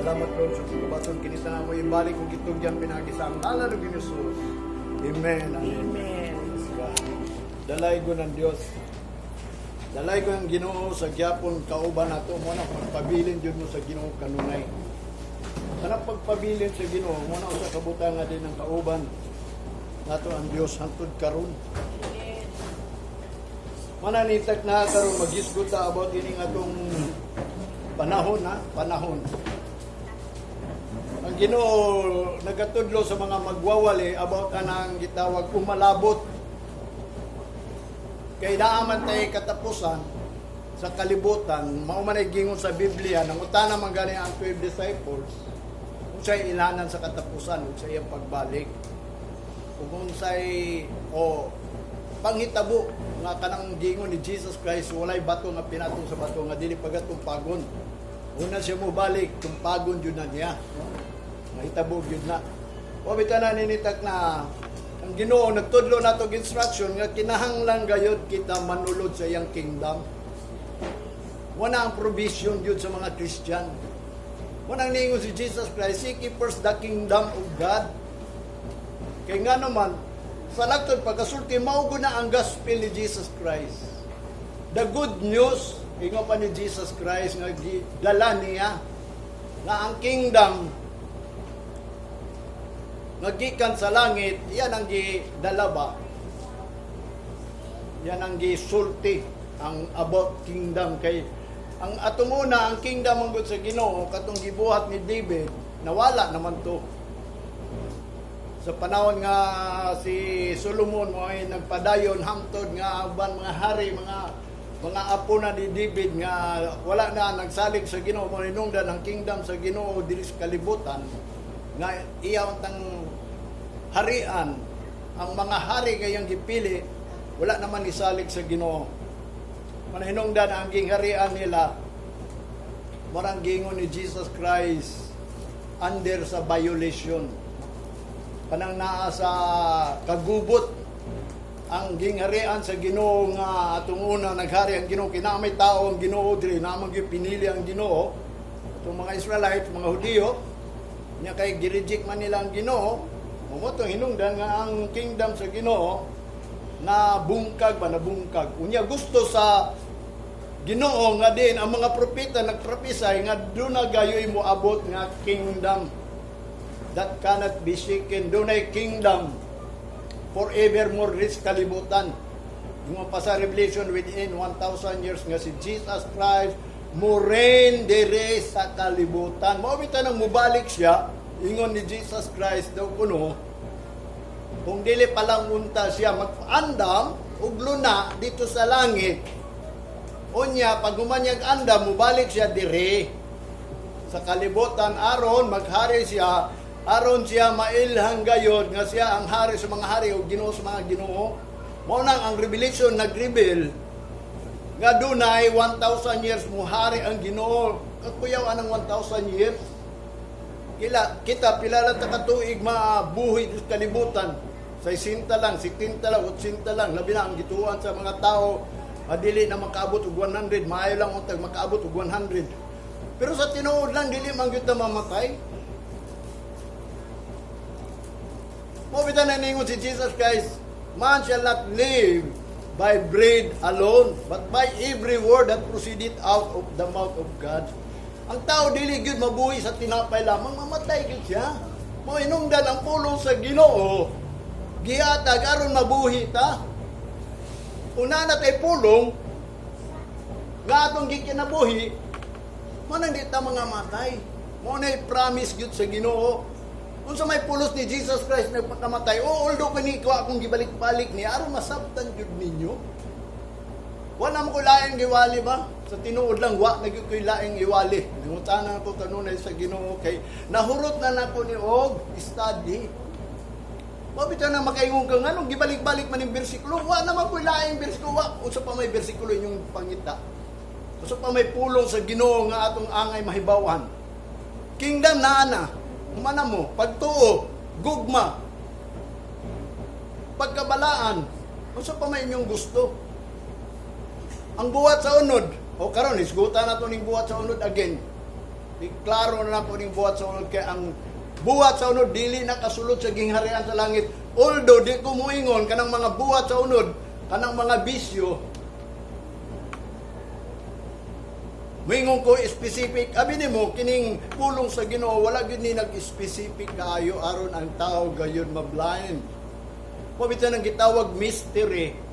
Salamat, Lord, sa pagkabaton kini tanan, mo ibalik kong gitugyan pinaagi sa ang ngalan ni Jesus. Amen. Amen. Amen. Dalaygon ang Dios. Dalaygon ang Ginoo sa gyapon kauban nato. Mo na pagpabilin jud mo sa Ginoo kanunay. Kanang pagpabilin sa Ginoo mo na usa ka butang nga din ang kauban nato ang Dios hangtod karon. Mananitak na karon maghisgot ta about ining atong panahon na panahon. Ang Ginoo nagatudlo sa mga magwawali about anang gitawag umalabot. Kay naa man tay katapusan sa kalibutan, mao man ay gingon sa Biblia, nangutana man gani ang 12 disciples, unsay ilanan sa katapusan ug sa iyang pagbalik. Ug unsay o panghitabo nga kanang gingon ni Jesus Christ, walay bato nga pinatong sa bato nga dili pagatumpagon. Una siya mo balik, tumpagon jud na niya. No? Mahitabo jud na. O bitaw na ninitak na ang Ginoo nagtudlo nato og instruction nga kinahanglan gayud kita manulod sa iyang kingdom. Wala ang provision jud sa mga Christian. Wala ang niingon si Jesus Christ, "Seek ye first the kingdom of God." Kay nga naman, sa lagtod pagkasulti, mao na ang gospel ni Jesus Christ. The good news, ingon pa ni Jesus Christ nga dala niya, nga ang kingdom nga gikan sa langit, yan ang gidala ba? Yan ang gisulti ang about kingdom kay ang atong una ang kingdom ang sa Ginoo katong gibuhat ni David, nawala naman to sa panahon nga si Solomon mo ay nagpadayon hamtod nga uban mga hari, mga apo na ni David nga wala na nagsalig sa Ginoo, mo hinungdan ang kingdom sa Ginoo diri sa kalibutan nga iya tang harian. Ang mga hari kayang gipili wala naman isalig sa Ginoo. Manahinungdan ang gingharian nila, marang gingon ni Jesus Christ under sa violation, kanang naa sa kagubot ang gingharian sa Ginoo nga atong una naghari ang Ginoo, kina may tao ang Ginoo diri na man gyud pinili ang Ginoo atong mga Israelite, mga Hudiyo nya, kay gi-reject man nila ang Ginoo. Mao tong hinungdan nga ang kingdom sa Ginoo na bungkag ba, nabungkag. Unya gusto sa Ginoo nga din ang mga propeta nagprophesy nga duna gayoy mo abot nga kingdom that cannot be shaken. Dunay kingdom forevermore reach kalibutan. Yung pa sa Revelation, within 1,000 years nga si Jesus Christ mo reign dire sa kalibutan. Mao bitaw nang mubalik siya, ingon ni Jesus Christ daw kuno, kung dili pa lang unta siya magpaandam ug luna dito sa langit. Unya pag humanyag andam, mubalik siya dire sa kalibutan aron maghari siya, aron siya mailhang gayod nga siya ang hari sa mga hari ug Ginoo sa mga Ginoo. Mao nang ang Revelation nag-reveal nga dunay 1,000 years muhari ang Ginoo. Kakuyaw anang 1,000 years? Kila kita pila lang ta ka tuig mabuhi sa kalibutan? 60 lang, 70 lang, 80 lang, labi na ang gituan sa mga tao madili na makaabot og 100, maayo lang untag makaabot og 100. Pero sa tinuod lang, dili man gyud ta mamatay. Mo bitaw na ningon si Jesus Christ, "Man shall not live by bread alone, but by every word that proceeded out of the mouth of God." Ang tao dili gyud mabuhi sa tinapay lamang, mamatay gyud siya. Mo hinungdan ang pulong sa Ginoo, gihatag aron mabuhi ta. Kung naa na tay pulong nga atong gikinabuhi, mo nang di ta mga matay. Mo na promise gyud sa Ginoo. Unsa may pulos ni Jesus Christ nagpakamatay? O although kani ko akong gibalik-balik ni aron masabtan gyud ninyo. Wala mo ko laing giwali ba? Sa tinuod lang, wa na gyud ko'y laing iwali. Nangutana ko kanunay sa Ginoo kay nahurot na nako ni og study. Wa bitaw na makaingon ka nganong gibalik-balik man yung bersikulo. Wa naman ko'y laing bersikulo. Wa unsa pa may bersikulo inyong pangita? Unsa pa may pulong sa Ginoo nga atong angay mahibawan? Kingdom na ana. Humana mo, pagtuo, gugma, pagkabalaan, unsa pa may inyong gusto? Ang buhat sa unod, o karon hisgutan na to ning buhat sa unod again. Di klaro na lang ko ning buhat sa unod kay ang buhat sa unod dili na kasulod sa gingharian sa langit. Although di ko muingon kanang mga buhat sa unod, kanang mga bisyo, muingon ko specific. Abi nimo kining pulong sa Ginoo, wala gyud ni nag-specific kaayo aron ang tao gayon mablind. Mao bitaw nang gitawag mystery.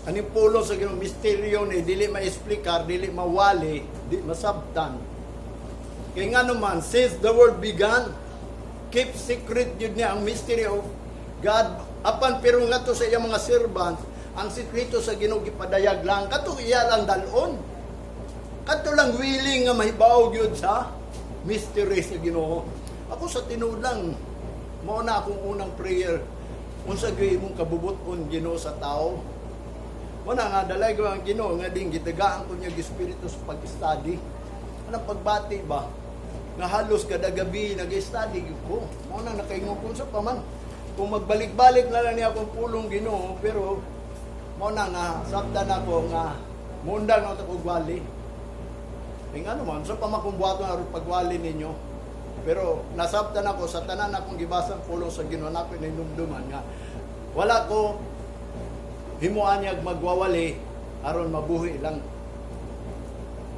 Aning pulong sa Ginoo, misteryo ni, dili maexplikar, dili mawali, di masabtan. Kay nga naman, since the world began, keep secret yun niya ang mystery of God. Apan pero nga to sa iyang mga servants, ang sekreto sa Ginoo gipadayag lang kato iya lang dalon. Kadto lang willing nga mahibaw gyud sa mystery sa Ginoo. Ako sa tinuod lang, mao na akong unang prayer. Unsa gyud imong kabubut-on, Ginoo, sa tao? Mao na nga dalay ko ang Ginoo nga ding gitagaan ko niya espiritu sa pag-study. Anong pagbati ba? Nga halos kada gabi nag-study gyud ko. Mao na nakaingon ko sa paman. Kung magbalik-balik na lang niya akong pulong Ginoo, pero mao na nga sabtan ako nga muundang na ko wali. Eh nga naman, sa pamakong buhaton aron pagwali ninyo. Pero nasabtan ako sa tanan akong gibasang pulong sa Ginoo, nako inumduman nga wala ko himuan niya magwawali aron mabuhi lang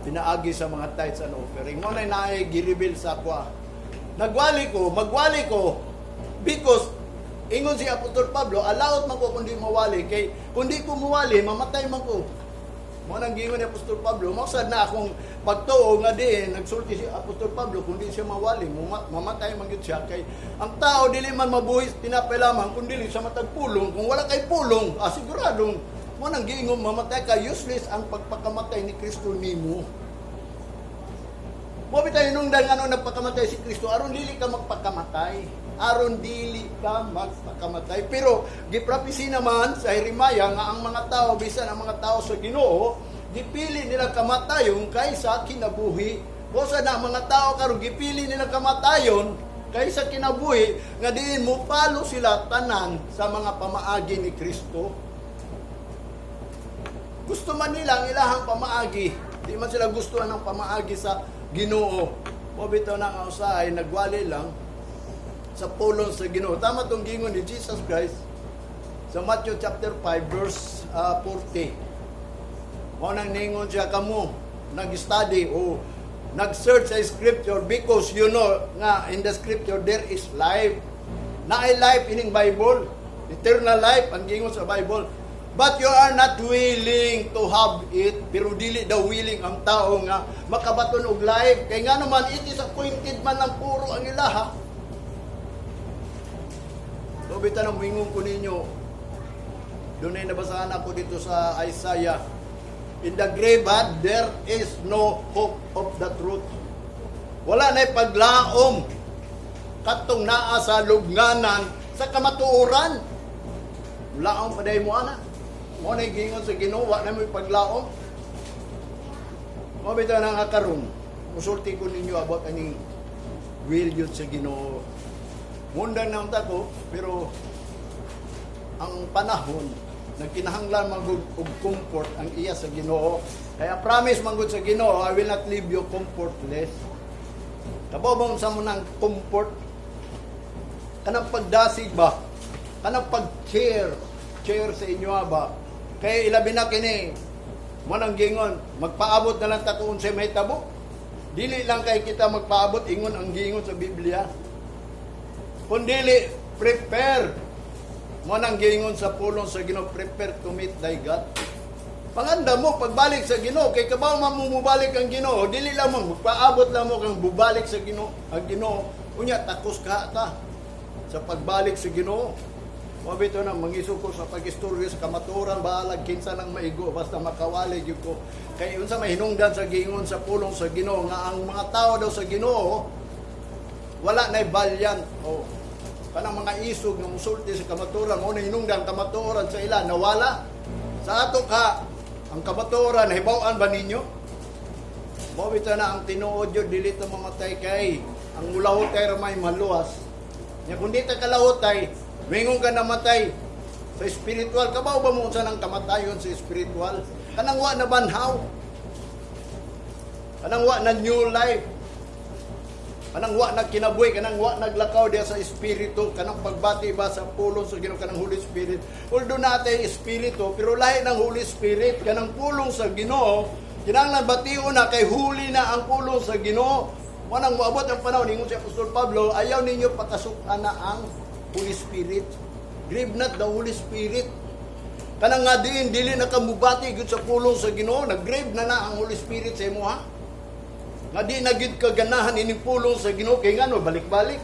pinaagi sa mga tithes and offering. Mao na naay gi-reveal sa ako. Nagwali ko, magwali ko because ingon si Apostol Pablo, alaot man ko kung di mawali kay kung di ko muwali, mamatay man ko. Mao nang giingon ni Apostol Pablo, mao sad na akong pagtuo nga di nagsulti si Apostol Pablo kung di siya mawali, mamatay man gyud siya kay ang tao dili man mabuhi sa tinapay lamang kun dili sa matag pulong. Kung wala kay pulong, siguradong mao nang giingon mamatay ka, useless ang pagpakamatay ni Kristo nimo. Mo bitaw hinungdan ngano nagpakamatay si Kristo aron dili ka magpakamatay. Aron dili ka magpakamatay. Pero gipropesy naman sa Jeremiah nga ang mga tao, bisan ang mga tao sa Ginoo, gipili nila kamatayon kaysa kinabuhi. Busa na ang mga tao karon gipili nila kamatayon kaysa kinabuhi nga diin mo follow sila tanan sa mga pamaagi ni Kristo. Gusto man nila ang ilahang pamaagi. Di man sila gusto ang pamaagi sa Ginoo. Mo bitaw na nga usahay nagwali lang sa pulong sa Ginoo. Tama tong gingon ni Jesus Christ sa Matthew chapter 5 verse 40. Mao nang ningon siya, kamo nag-study o nag-search sa scripture because you know nga in the scripture there is life. Naay life ining Bible. Eternal life ang gingon sa Bible. But you are not willing to have it. Pero dili daw willing ang tao nga makabaton og life. Kay nga naman it is appointed man ng puro ang ilaha. So bitaw nang wingon ko ninyo. Doon ay nabasahan ako dito sa Isaiah. In the grave, ha, there is no hope of the truth. Wala na paglaom katong naa sa lubnganan sa kamatuoran. Laom pa mo ana. Mo na gingon sa Ginoo, wa na mo paglaom. Mo bitaw nang karon. Musulti ko ninyo about aning will yun sa Ginoo. Munda na ta ko, pero ang panahon nagkinahanglan man gud og comfort ang iya sa Ginoo. Kaya promise man gud sa Ginoo, "I will not leave you comfortless." Kabaw ba sa mo ng comfort? Kanang pagdasig ba? Kanang pag-cheer. Cheer sa inyo ba? Kaya ilabi na kini, mo nang gingon, magpaabot na lang ta kung unsay mahitabo. Dili lang kay kita magpaabot, ingon ang gingon sa Biblia. Kung dili, prepare. Mo nang gingon sa pulong sa Ginoo, "Prepare to meet thy God." Panganda mo pagbalik sa Ginoo kay kabaw man mo mubalik ang Ginoo, dili lang mo magpaabot lang mo kang bubalik sa Ginoo, ang Ginoo. Unya takos ka ta sa pagbalik sa Ginoo. Mo bitaw na mangisog ko sa pag-istorya sa kamatuoran, bahalag kinsa nang maigo, basta makawali gyud ko. Kay unsa may hinungdan sa gingon sa pulong sa Ginoo nga ang mga tao daw sa Ginoo wala na'y valiant o kanang mga isog nga musulti sa kamatuoran. Mo na hinungdan kamatuoran sa ila nawala. Sa ato ka ang kamatuoran nahibaw-an ba ninyo? Mo bitaw na ang tinuod yun, dili ta mamatay kay ang mulahutay ra may maluwas. Nya kung di ta kalahutay, mingon ka namatay sa spiritual. Kabaw ba mo unsa nang kamatayon sa spiritual? Kanang wa na banhaw. Kanang wa na new life. Kanang wa na kinabuhi, kanang wa naglakaw diya sa espiritu, kanang pagbati ba sa pulong sa Ginoo, kanang Holy Spirit. Although natay espiritu, pero lahi ng Holy Spirit, kanang pulong sa Ginoo, kinahanglan bation na kay huli na ang pulong sa Ginoo. Manang moabot ang panahon, ingon si Apostol Pablo, ayaw ninyo pakasukan na ang Holy Spirit. Grieve not the Holy Spirit. Kanang nga diin, dili na ka mubati gyud sa pulong sa Ginoo, nag-grieve na na ang Holy Spirit sa imo, ha. Nga di na gyud ka ganahan ining pulong sa Ginoo kay ngano balik-balik.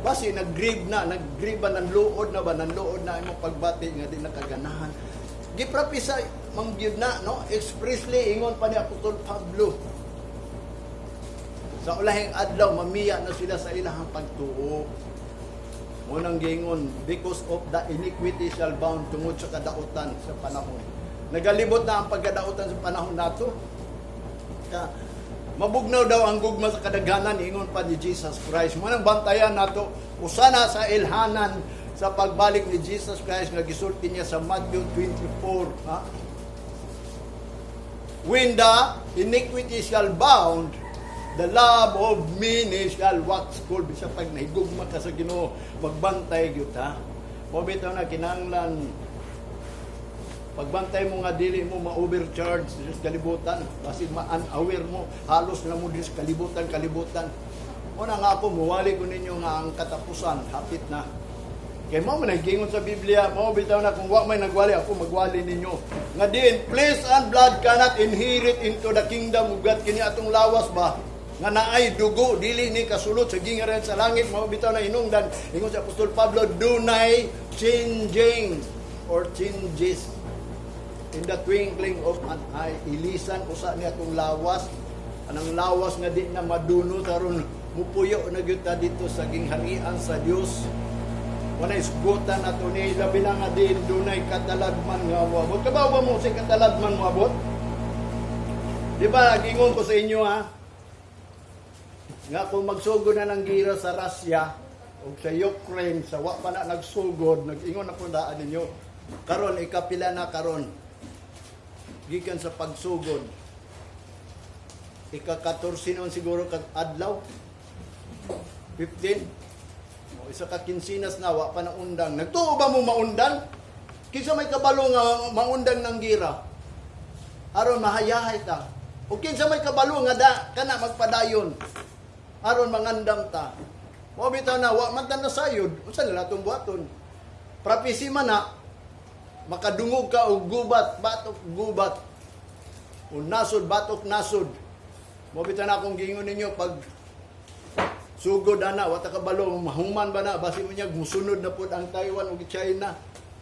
Basi nag-grieve na, nag-grieve ba, nanluod na ba, nanluod na imong pagbati nga di na kaganahan. Giprapisa man gyud na, no? Expressly ingon pa ni Apostol Pablo. Sa ulahing adlaw mamiya na sila sa ilahang pagtuo. Mao nang giingon, because of the iniquity shall bound, tungod sa kadautan sa panahon. Nagalibot na ang pagkadautan sa panahon nato. Ka, mabugnaw daw ang gugma sa kadaghanan, ingon pa ni Jesus Christ. Mao nang bantayan nato usa na sa ilhanan sa pagbalik ni Jesus Christ nga gisulti niya sa Matthew 24. Ha? When the iniquity shall bound, the love of many shall wax cold. Bisa pag nahigugma ka sa Ginoo, magbantay gyud ha. Mao bitaw na kinahanglan pagbantay mo nga dili mo ma-overcharge sa kalibutan kasi ma-unaware mo, halos na mo diri sa kalibutan kalibutan. Mao na nga ako muwali ko ninyo nga ang katapusan hapit na. Kay mao man naggingon sa Biblia, mao bitaw na kung wa may nagwali, ako magwali ninyo. Nga din, flesh and blood cannot inherit into the kingdom of God. Kini atong lawas ba? Nga naay dugo, dili ni kasulod sa gingharian sa langit, mao bitaw na hinungdan. Ingon si Apostol Pablo, dunay changing or changes in the twinkling of an eye. Ilisan usa ni atong lawas, anang lawas nga di na maduno aron mupuyo na gyud ta dito sa gingharian sa Dios. Wala isgutan ato ni, labi na nga din dunay kataladman nga moabot. Kabaw ba mo sa kataladman moabot? Di ba gingon ko sa inyo, ha, nga kung magsugod na ng gira sa Russia o sa Ukraine, sa wa pa na nagsugod, nag-ingon ako daan ninyo. Karon, ikapila na karon gikan sa pagsugod? Ika-14 noon siguro kag adlaw. 15. O, isa ka kinsinas na, wa pa na undang. Nagtuo ba mo maundang? Kinsa may kabalo nga maundang ng gira? Aron mahayahay ta. O kinsa may kabalo nga da kana magpadayon? Aron mangandam ta. Mao bitaw na wa man ta nasayod, unsa nila atong buhaton? Prophecy man na makadungog ka og gubat, batok gubat. O nasod, batok nasod. Mao bitaw na akong giingon ninyo pag sugod ana, wa ta kabalo mahuman ba na, basi mo niya musunod na pud ang Taiwan ug China.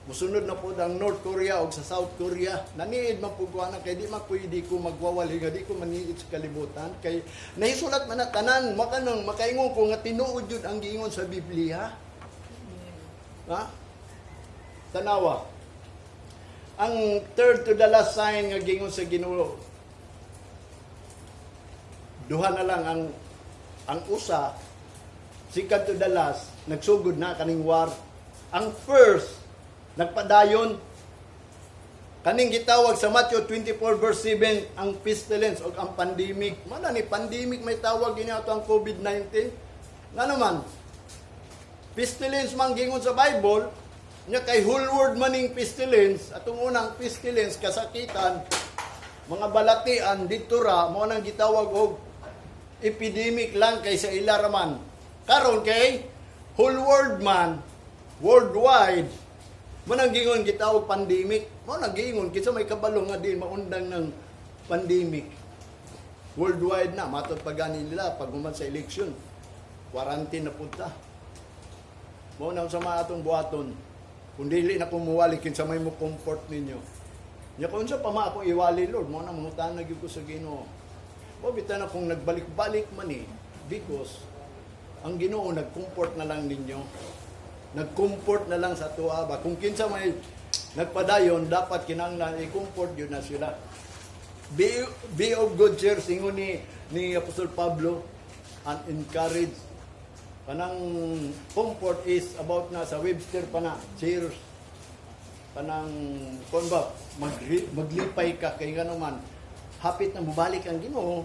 Musunod na pud ang North Korea ug sa South Korea. Naniid man pud ko ana kay di man pwede ko magwawali nga di ko maniid sa kalibutan kay nahisulat man na tanan, makanang makaingon ko nga tinuod jud ang giingon sa Biblia. Ha? Tanawa. Ang third to the last sign nga giingon sa Ginoo, duha na lang ang usa, second to the last, nagsugod na kaning war. Ang first, nagpadayon. Kaning gitawag sa Matthew 24 verse 7, ang pestilence o ang pandemic. Mana ni pandemic may tawag gini ato ang COVID-19. Nga naman, pestilence man gingon sa Bible, nya kay whole world maning pestilence, atong unang pestilence, kasakitan, mga balatian dito ra, mo nang gitawag og epidemic lang kay sa ila raman. Karon kay whole world man, worldwide, mo nang gingon gitawag pandemic. Mo nang gingon kinsa may kabalo nga di maundang ng pandemic. Worldwide na matod pa gani nila pag human sa election. Quarantine na pud ta. Mo na sa mga atong buhaton. Kung dili na kumuwali, kinsa may mo comfort ninyo? Nya kung unsa pa ma akong iwali, Lord, mo na mangutana gyud ko sa Ginoo. Mo bitaw na kung nagbalik-balik man eh, because ang Ginoo nag-comfort na lang ninyo. Nag-comfort na lang sa tuwa ba. Kung kinsa may nagpadayon, dapat kinahanglan i-comfort yun na sila. Be of good cheer, singon ni Apostol Pablo, and encourage. Kanang comfort is about na sa Webster pa na, cheers. Kanang, kung ba, maglipay ka kay nga naman, Hapit na mubalik ang Ginoo.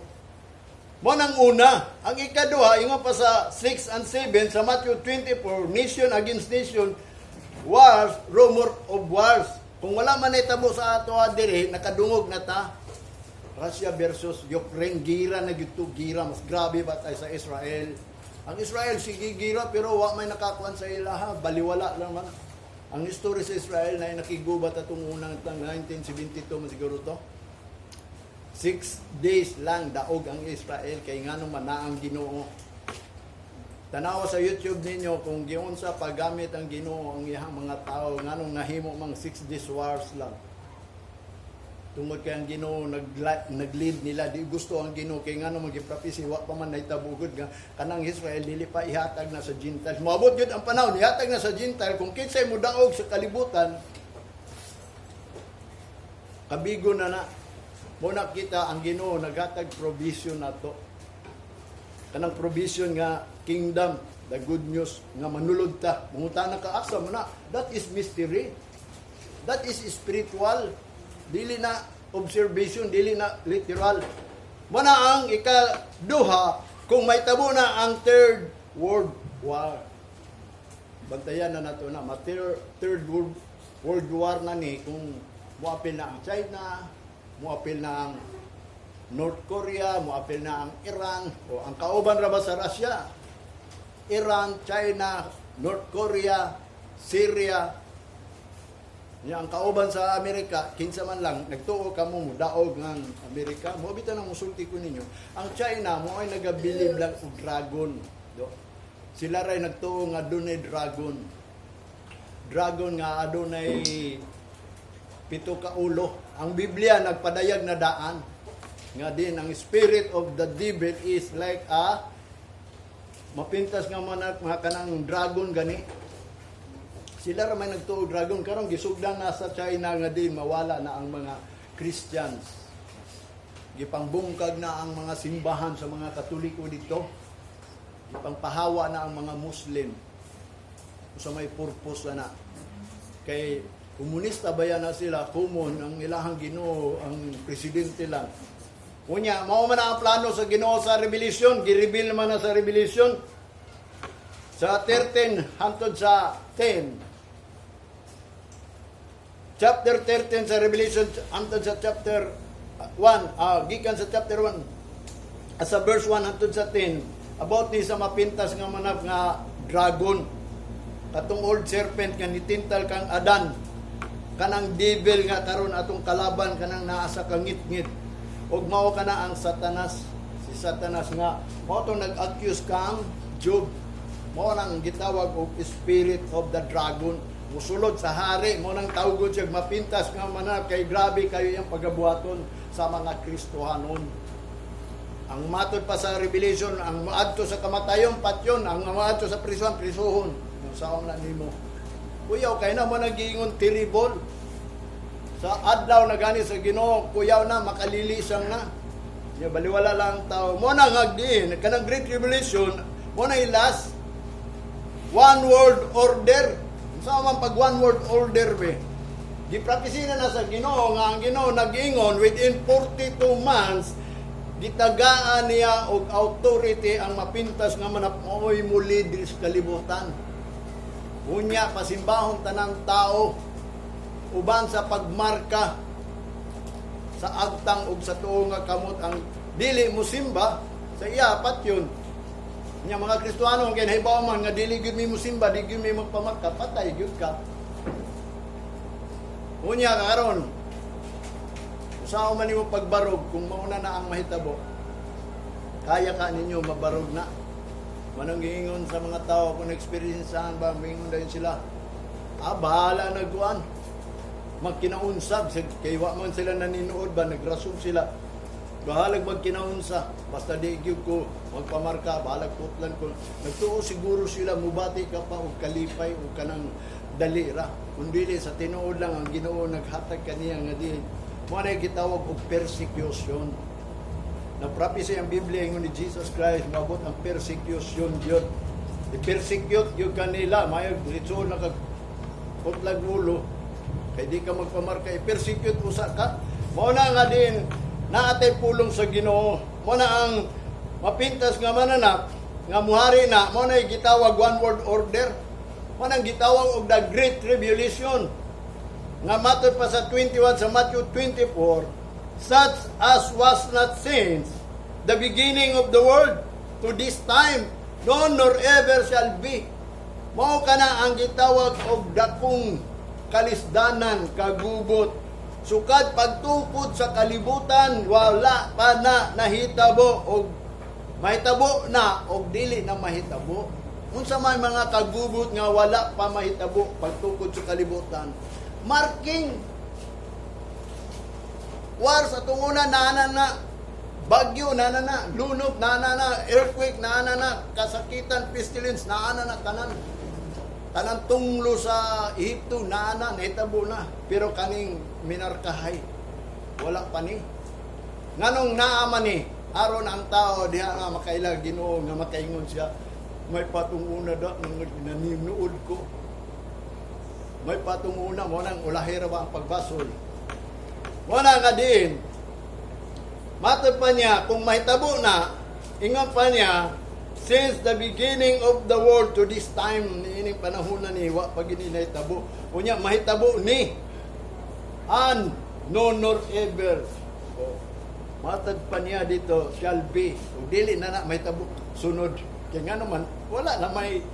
Mo nang una, ang ikaduha, ingon pa sa 6 and 7 sa Matthew 24, nation against nation, wars, rumor of wars. Kung wala man nahitabo sa ato diri, nakadungog na ta. Russia versus Ukraine, gira na gyud to, gira mas grabe ba tayo sa Israel. Ang Israel sige gira, pero wa may nakakuan sa ilaha, baliwala lang man. Ang history sa Israel na nakigubat atong unang 1972 man siguro to. 6 days lang daog ang Israel kay ngano man naa ang Ginoo. Tanawa sa YouTube ninyo kung giunsa paggamit ang Ginoo ang iyang mga tao, nganong nahimo mang 6 days wars lang. Tungod kay ang Ginoo nag-lead nila, di gusto ang Ginoo kay ngano magiprapisi, wa pa man nahitabo gud nga kanang Israel dili pa ihatag na sa Gentiles. Moabot gyud ang panahon ihatag na sa Gentile. Kung kinsay mo daog sa kalibutan, kabigo na na. Mo kita ang Ginoo naghatag provision nato. Kanang provision nga kingdom, the good news nga manulod ta. Mangutana ka, asa mo na? That is mystery. That is spiritual. Dili na observation, dili na literal. Mo na ang ikaduha kung may tabo na ang Third World War. Bantayan na nato na ma Third World War na ni kung moapil na ang China, moapil na ang North Korea, moapil na ang Iran, o ang kauban ra ba sa Russia? Iran, China, North Korea, Syria. Nya ang kauban sa Amerika, kinsa man lang, nagtuo ka mo daog ng Amerika. Mo bitaw nang musulti ko ninyo. Ang China mo ay nagabilib lang og dragon. Do. Sila ray nagtuo nga dunay dragon. Dragon nga adunay pito ka ulo. Ang Biblia nagpadayag na daan nga din ang spirit of the devil is like a mapintas nga manok, mga kanang dragon gani. Sila ra may nagtuo dragon. Karon gisugdan na sa China nga din mawala na ang mga Christians. Gipangbungkag na ang mga simbahan sa mga Katoliko dito. Gipangpahawa na ang mga Muslim. Sa may purpose na na. Kay komunista ba yan na sila, common, ang ilahang Ginoo, ang presidente lang. Unya, mao man ang plano sa Ginoo sa Revelation, gi-reveal man na sa Revelation sa 13 hantod sa 10. Chapter 13 sa Revelation hantod sa chapter 1, gikan sa chapter 1 sa verse 1 hantod sa 10, about ni sa mapintas nga manap nga dragon, katong old serpent nga nitintal kang Adan, kanang devil nga karon atong kalaban, kanang naa sa kangitngit, ug mao kana ang Satanas, si Satanas nga mao tong nag-accuse kang Job. Mao nang gitawag og spirit of the dragon, musulod sa hari. Mo nang tawgon siya mapintas nga manap kay grabe kayo yung pagabuhaton sa mga Kristohanon. Ang matod pa sa Revelation, ang moadto sa kamatayon, patyon. Ang moadto sa prisuhan, prisuhon. Saong na nimo. Kuyaw kay na mo nagiingon terrible. Sa adlaw na gani sa Ginoo, kuyaw na makalilisang na. Ya baliwala lang ang tao. Mo na ngagdiin kanang Great Tribulation, mo na last one world order. Unsa man pag one world order be? Giprapisina na sa Ginoo nga ang Ginoo nag-ingon within 42 months gitagaan niya og authority ang mapintas nga manap, maoy mo leader sa kalibutan. Unya pasimbahon tanang tao uban sa pagmarka sa agtang ug sa tuo nga kamot. Ang dili mo simba sa iya, patyon. Nya mga Kristohano kay nahibaw man nga dili gyud mi mosimba, di gyud mi magpamarka, patay gyud ka. Unya karon, usaho man nimo pagbarog kung mauna na ang mahitabo? Kaya ka ninyo mabarog na? Manong giingon sa mga tao kung experience saan ba, mingon dayon sila. Ah, bahala na kuan. Magkinaunsab kay wa man sila naninuod ba, nagrason sila. Bahalag magkinaunsa, basta di gyud ko magpamarka, bahalag putlan ko. Nagtuo siguro sila mubati ka pa og kalipay og kanang dali ra. Kung dili sa tinuod lang ang Ginoo naghatag kaniya nga di mo na gitawag og persecution. Na-prophesy ang Biblia, ingon ni Jesus Christ, moabot ang persecution gyud. I-persecute gyud kanila, mayo diretso na kag putlag ulo. Kay di ka magpamarka, i-persecute usa ka. Mao na nga din Naa tay pulong sa Ginoo. Mo na ang mapintas nga mananap nga muhari na, mo na gitawag one world order. Mo nang gitawag og the Great Tribulation. Nga matod pa sa 21 sa Matthew 24, such as was not since the beginning of the world to this time, no nor ever shall be. Mao kana ang gitawag og dakong kalisdanan, kagubot. Sukad pagtukod sa kalibutan, wala pa na nahitabo og mahitabo na og dili na mahitabo. Unsa may mga kagubot nga wala pa mahitabo pagtukod sa kalibutan? Marking war sa tunguna, naana na, bagyo naana na, lunop naana na, earthquake naana na, kasakitan, pestilence naana na, tanan tanan tunglo sa Ehipto naana, nahitabo na, pero kaning minarkahay wala pa ni. Nganong naa man ni? Aron ang tao diha nga makaila Ginoo, nga makaingon siya, "May patunguna da nang naninuod ko, may patunguna." Mo nang ulahira ba ang pagbasol. Mo na nga din matod pa niya, kung mahitabo na, ingon pa niya, since the beginning of the world to this time, niining panahon na ni, wa pa gini nahitabo. Unya mahitabo ni and no nor ever, oh, matad pa niya dito, shall be. Ug dili na na mahitabo sunod, kay nga naman wala na may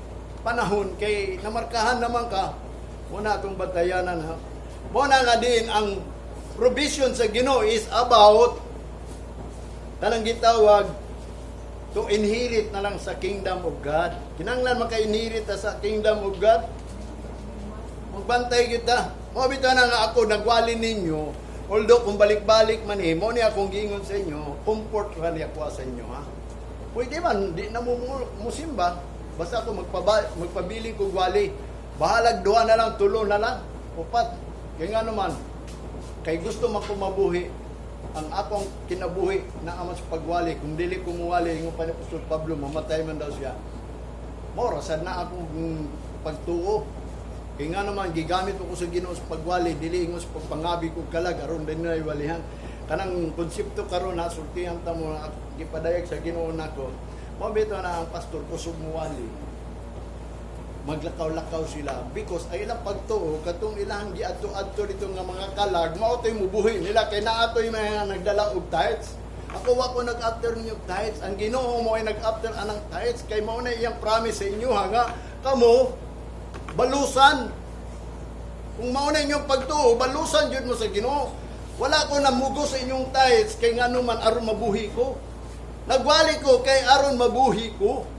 panahon kay namarkahan naman ka. Muna atong bantayanan, ha. Mo na nga din ang provision sa Ginoo is about kanang gitawag to inherit na lang sa kingdom of God. Kinanglan maka-inherit ta sa kingdom of God. Magbantay kita. Mo bitaw na nga ako nagwali ninyo. Although kung balik-balik man eh, mo ni akong giingon sa inyo, comfort ra ni ako sa inyo, ha. Pwede man di na mo musimba, basta ako magpabiling kog wali. Bahalag duha na lang, tulo na lang, upat. Kaya nga naman, kay gusto man ko mabuhi, ang akong kinabuhi na aman sa pagwali. Kung dili ko muwali, ingon pa ni Apostol Pablo, mamatay man daw siya. Mora sad na akong pagtuo. Kaya nga naman, gigamit ko sa Ginoo sa pagwali, dili ingon sa pagpangabi ko kalag, aron din na walihan. Kanang konsepto karon na sultihan ta mo, gipadayag sa Ginoo nako. Mo bitaw na ang pastor kusog muwali. Maglakaw-lakaw sila because ay ilang pagtuo katong ilang giadto-adto dito nga mga kalag, mao to'y mubuhi nila kay naa to'y mga nagdala og tithes. Ako, wa ko nag-after ninyo og tithes. Ang Ginoo mo ay nag-after anang tithes kay mao na iyang promise sa inyo, ha, nga kamo balusan. Kung mao na inyong pagtuo, balusan jud mo sa Ginoo. Wala ko namugo sa inyong tithes kay ngano man aron mabuhi ko. Nagwali ko kay aron mabuhi ko.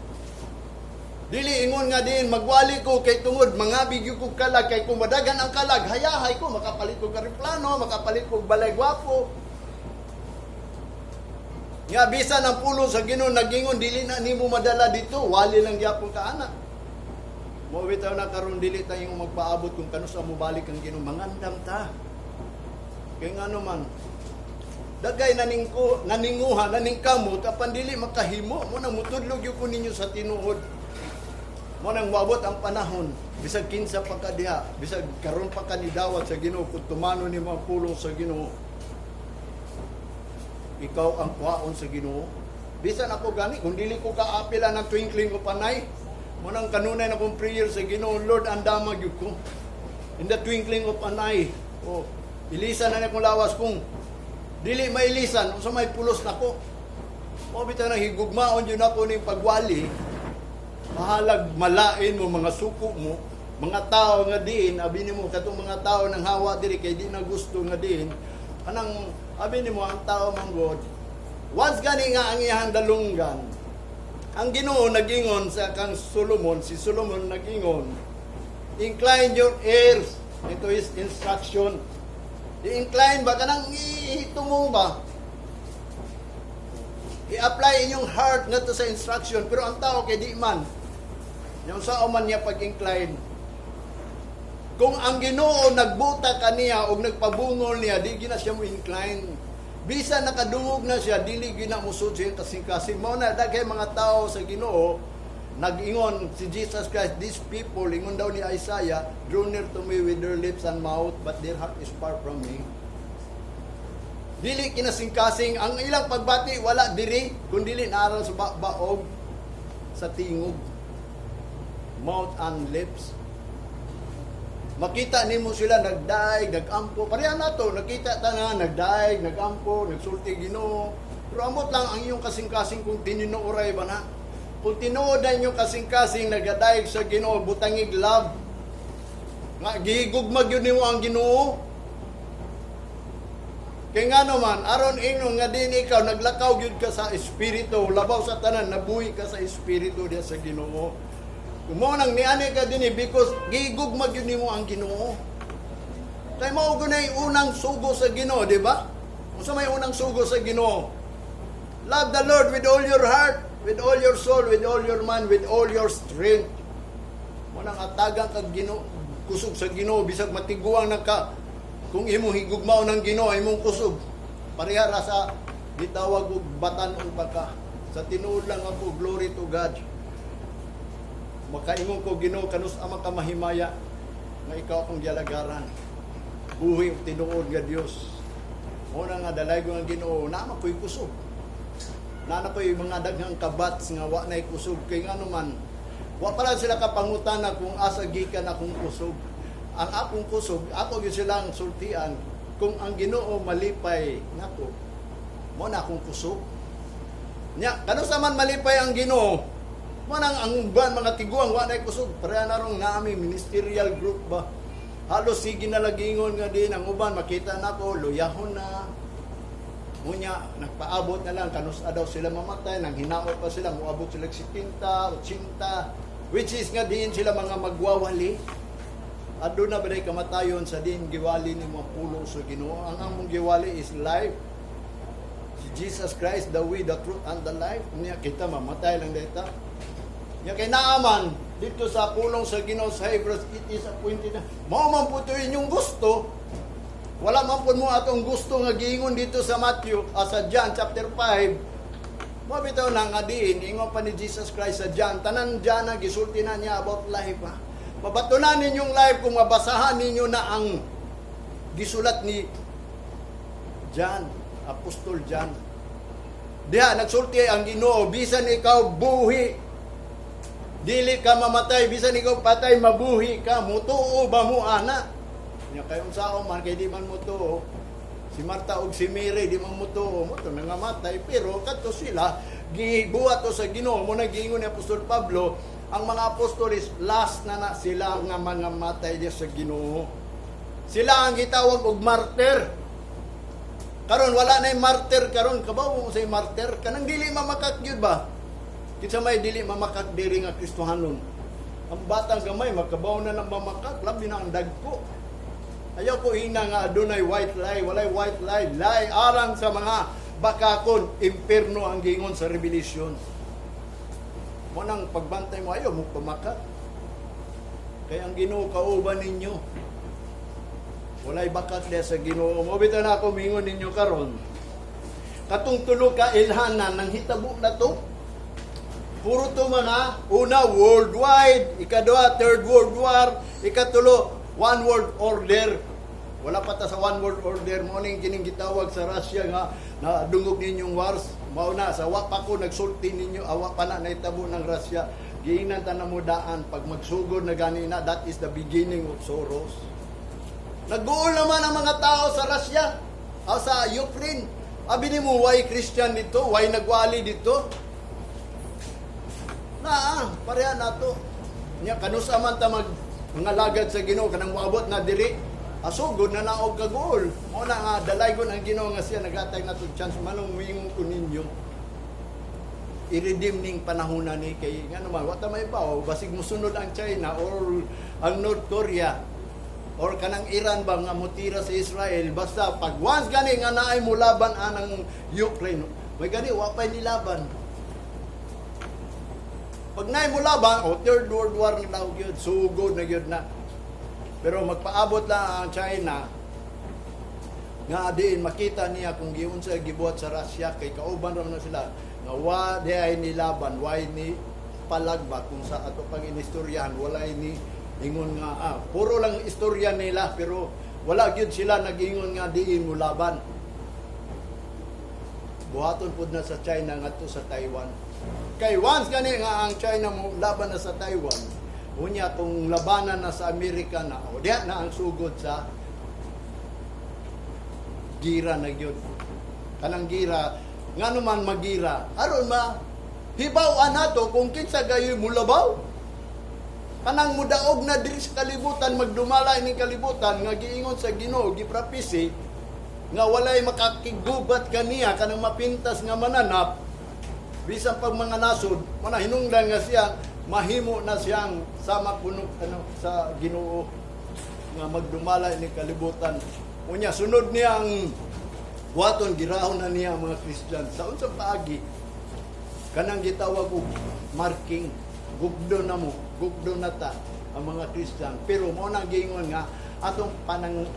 Dili ingon nga din magwali ko kay tungod mangabig ko kalag, kay kung madagan ang kalag, hayahay ko, makapalit ko eroplano, makapalit ko balay gwapo. Nga bisan ang pulong sa Ginoo nagingon, dili na nimo madala dito, wali lang gyapon ka ana. Mo bitaw na karon dili tayo magpaabot kung kanusa mo balik ang Ginoo, mangandam ta. Kay ngano man dagay naningko naninguha naningkamot apan dili makahimo. Mo nang mutudlog gyud ko ninyo sa tinuod. Mo nang moabot ang panahon, bisag kinsa pa ka diha, bisag karon pa ka nidawat sa Ginoo, kung tumano nimo ang pulong sa Ginoo, ikaw ang kuhaon sa Ginoo. Bisan ako gani, kung dili ko kaapila ng twinkling of an eye, mo nang kanunay na kong prayer sa Ginoo, "Lord, andama gyud ko. In the twinkling of an eye." Oh, ilisan na akong lawas. Kung dili mailisan, unsa may pulos nako? Mo bitaw nang higugmaon yun ako ning pagwali. Bahalag malain mo, mga suko mo, mga tao nga diin, abi nimo katong mga tao nang hawa diri kay di na gusto nga diin. Kanang abi nimo ang tao man god. Once gani nga ang iyang dalunggan, ang Ginoo nagingon sa kang Solomon, si Solomon nagingon, "Incline your ears into his instruction." I-incline ba kanang itumong ba? I-apply inyong heart ngadto sa instruction, pero ang tao kay di man. Yung sao man niya pag-incline. Kung ang Ginoo nagbuta kaniya o nagpabungol niya, di gina siya mo incline. Bisan nakadungog na siya, dili gina musud siya kasing-kasing. Mao na daghay mga tao sa Ginoo, nag-ingon si Jesus Christ, "These people," ingon daw ni Isaiah, "draw near to me with their lips and mouth, but their heart is far from me." Dili kinasingkasing ang ilang pagbati, wala diri kun dili naaral sa baog sa tingog. Mouth and lips. Makita nimo sila nagdaig, nagampo. Pareha nato, nakita ta na nagdaig, nagampo, nagsulti Ginoo. Pero amot lang ang iyong kasing-kasing kung tinuoray ba na. Kung tinuod na inyong kasing-kasing nagadaig sa Ginoo, butangig love. Nga gihigugma gyud nimo ang Ginoo. Kay nga naman, aron ingnon nga din ikaw naglakaw gyud ka sa espiritu, labaw sa tanan nabuhi ka sa espiritu diya sa Ginoo. Kung mao nang niani ka dinhi because gihigugma gyud nimo ang Ginoo. Kay mao gud unang sugo sa Ginoo, di ba? Unsa may unang sugo sa Ginoo? Love the Lord with all your heart, with all your soul, with all your mind, with all your strength. Mao nang atagan kag Ginoo, kusog sa Ginoo bisag matiguang na ka. Kung imong higugmaon ng Ginoo, imong kusog. Pareha ra sa gitawag og batan-on pa ka. Sa tinuod lang ako, glory to God. Makaingon ko, "Ginoo, kanus ama ka mahimaya nga ikaw akong gialagaran. Buhi ug tinuod nga Dios." Mao na nga dalaygon ang Ginoo, naa ko'y kusog. Naa na ko'y mga daghang kabats nga wa na'y kusog, kay ngano man wa pa lang sila kapangutana kung asa gikan akong kusog. Ang akong kusog, ako gyud silang sultian kung ang Ginoo malipay nako. Mao na akong kusog. Nya, kanus man malipay ang Ginoo? Mao nang ang uban mga tiguang wa na'y kusog. Pareha na rong naami ministerial group ba. Halos sige na lagingon nga din ang uban, makita nako luyahon na. Munya, nagpaabot na lang, kanus daw sila mamatay, nang hinaot pa sila, muabot sila 70, 80, which is nga diin sila mga magwawali. Aduna ba day kamatayon sa din giwali ni mga pulong sa Ginoo? Ang among giwali is life. Si Jesus Christ, the way, the truth, and the life. Unya kita mamatay lang dita. Nya kay naaman dito sa pulong sa Ginoo sa Hebrews, it is appointed na. Mao man po to inyong gusto. Wala man po mo atong gusto nga giingon dito sa Matthew, sa John chapter 5. Mo bitaw na nga diin, ingon pa ni Jesus Christ sa John, tanan John na gisulti na niya about life, ha. Mabatunan ninyong life kung mabasahan ninyo na ang gisulat ni John, Apostol John. Diha nagsulti ang Ginoo, bisan ikaw buhi, dili ka mamatay, bisan ikaw patay, mabuhi ka, mutuo ba mo ana? Nya kay unsaon man kay di man mutuo. Si Marta ug si Mary di man mutuo, mo to nangamatay, pero kadto sila gibuhat to sa Ginoo. Mo na giingon ni Apostol Pablo, ang mga apostoles last na na sila nga mga matay diya sa Ginoo. Sila ang gitawag og martyr. Karon wala na martyr karon, kabaw mo sa martyr kanang dili mamakak gyud ba? Kinsa may dili mamakak diri nga Kristohanon? Ang batang gamay makabaw na ng mamakak, labi na ang dagko. Ayaw ko hina nga adunay white lie, walay white lie, lie alang sa mga bakakon, impierno ang gingon sa Revelation. Mo nang pagbantay mo, ayaw mo pamakak. Kaya ang Ginoo kauban ninyo. Walay bakak diya sa Ginoo. Mo bitaw na ako mingon ninyo karon. Katong tulo ka ilhanan nang hitabo na to. Puro to mga una, worldwide, ikadua, Third World War, ikatulo, one world order. Wala pa ta sa one world order mo ning kining gitawag sa Russia nga nadungog ninyong wars. Mao na sa wa pa ko nagsulti ninyo, awa pa na nahitabo ng Russia. Giingnan ta na mo daan pag magsugod na gani na, that is the beginning of sorrows. Nag-uol naman ang mga tao sa Russia, o sa Ukraine. Abi nimo why Christian dito, why nagwali dito? Na, pareha nato. Nya kanusa man ta mag mga lagad sa Ginoo kanang moabot na diri. Asugod na naog kaguol. Mo na nga dalaygon ang Ginoo nga siya nagatag nato chance manong moingon ko ninyo. I-redeem ning panahon na ni kay nga naman wa ta may bawo, basig musunod ang China or ang North Korea or kanang Iran ba nga mutira sa Israel. Basta pag once gani nga naay mulaban anang Ukraine, may gani wa pa nilaban. Pag naay mulaban o Third World War na daw gyud, sugod na gyud na. Pero magpaabot lang ang China nga diin makita niya kung giunsa gibuhat sa Russia, kay kauban ra man na sila nga wa di ay nilaban, way ni palagba. Kung sa ato pang inistoryahan, walay ni ingon nga puro lang istorya nila, pero wala gyud sila nag-ingon nga diin mo laban. Buhaton pud na sa China ngadto sa Taiwan. Kay once gani nga ang China mo laban na sa Taiwan, unya kung labanan na sa Amerika na, o diha na ang sugod sa gira na gyud. Kanang gira, ngano man magira, aron ma hibaw-an nato kung kinsa gayoy mulabaw. Kanang mudaog na diri sa kalibutan, magdumala ining kalibutan nga giingon sa Ginoo, giprapisi nga walay makakigubat kaniya, kanang mapintas nga mananap bisan pag mga nasod mana hinungdan nga siya mahimo na siyang sama kuno ano sa Ginoo nga magdumala ining kalibutan. Unya sunod niya ang buhaton, girahon na niya ang mga Christian sa unsa paagi? Kanang gitawag og marking, gugdo na mo, gugdo na ta ang mga Christian. Pero mo nang giingon nga atong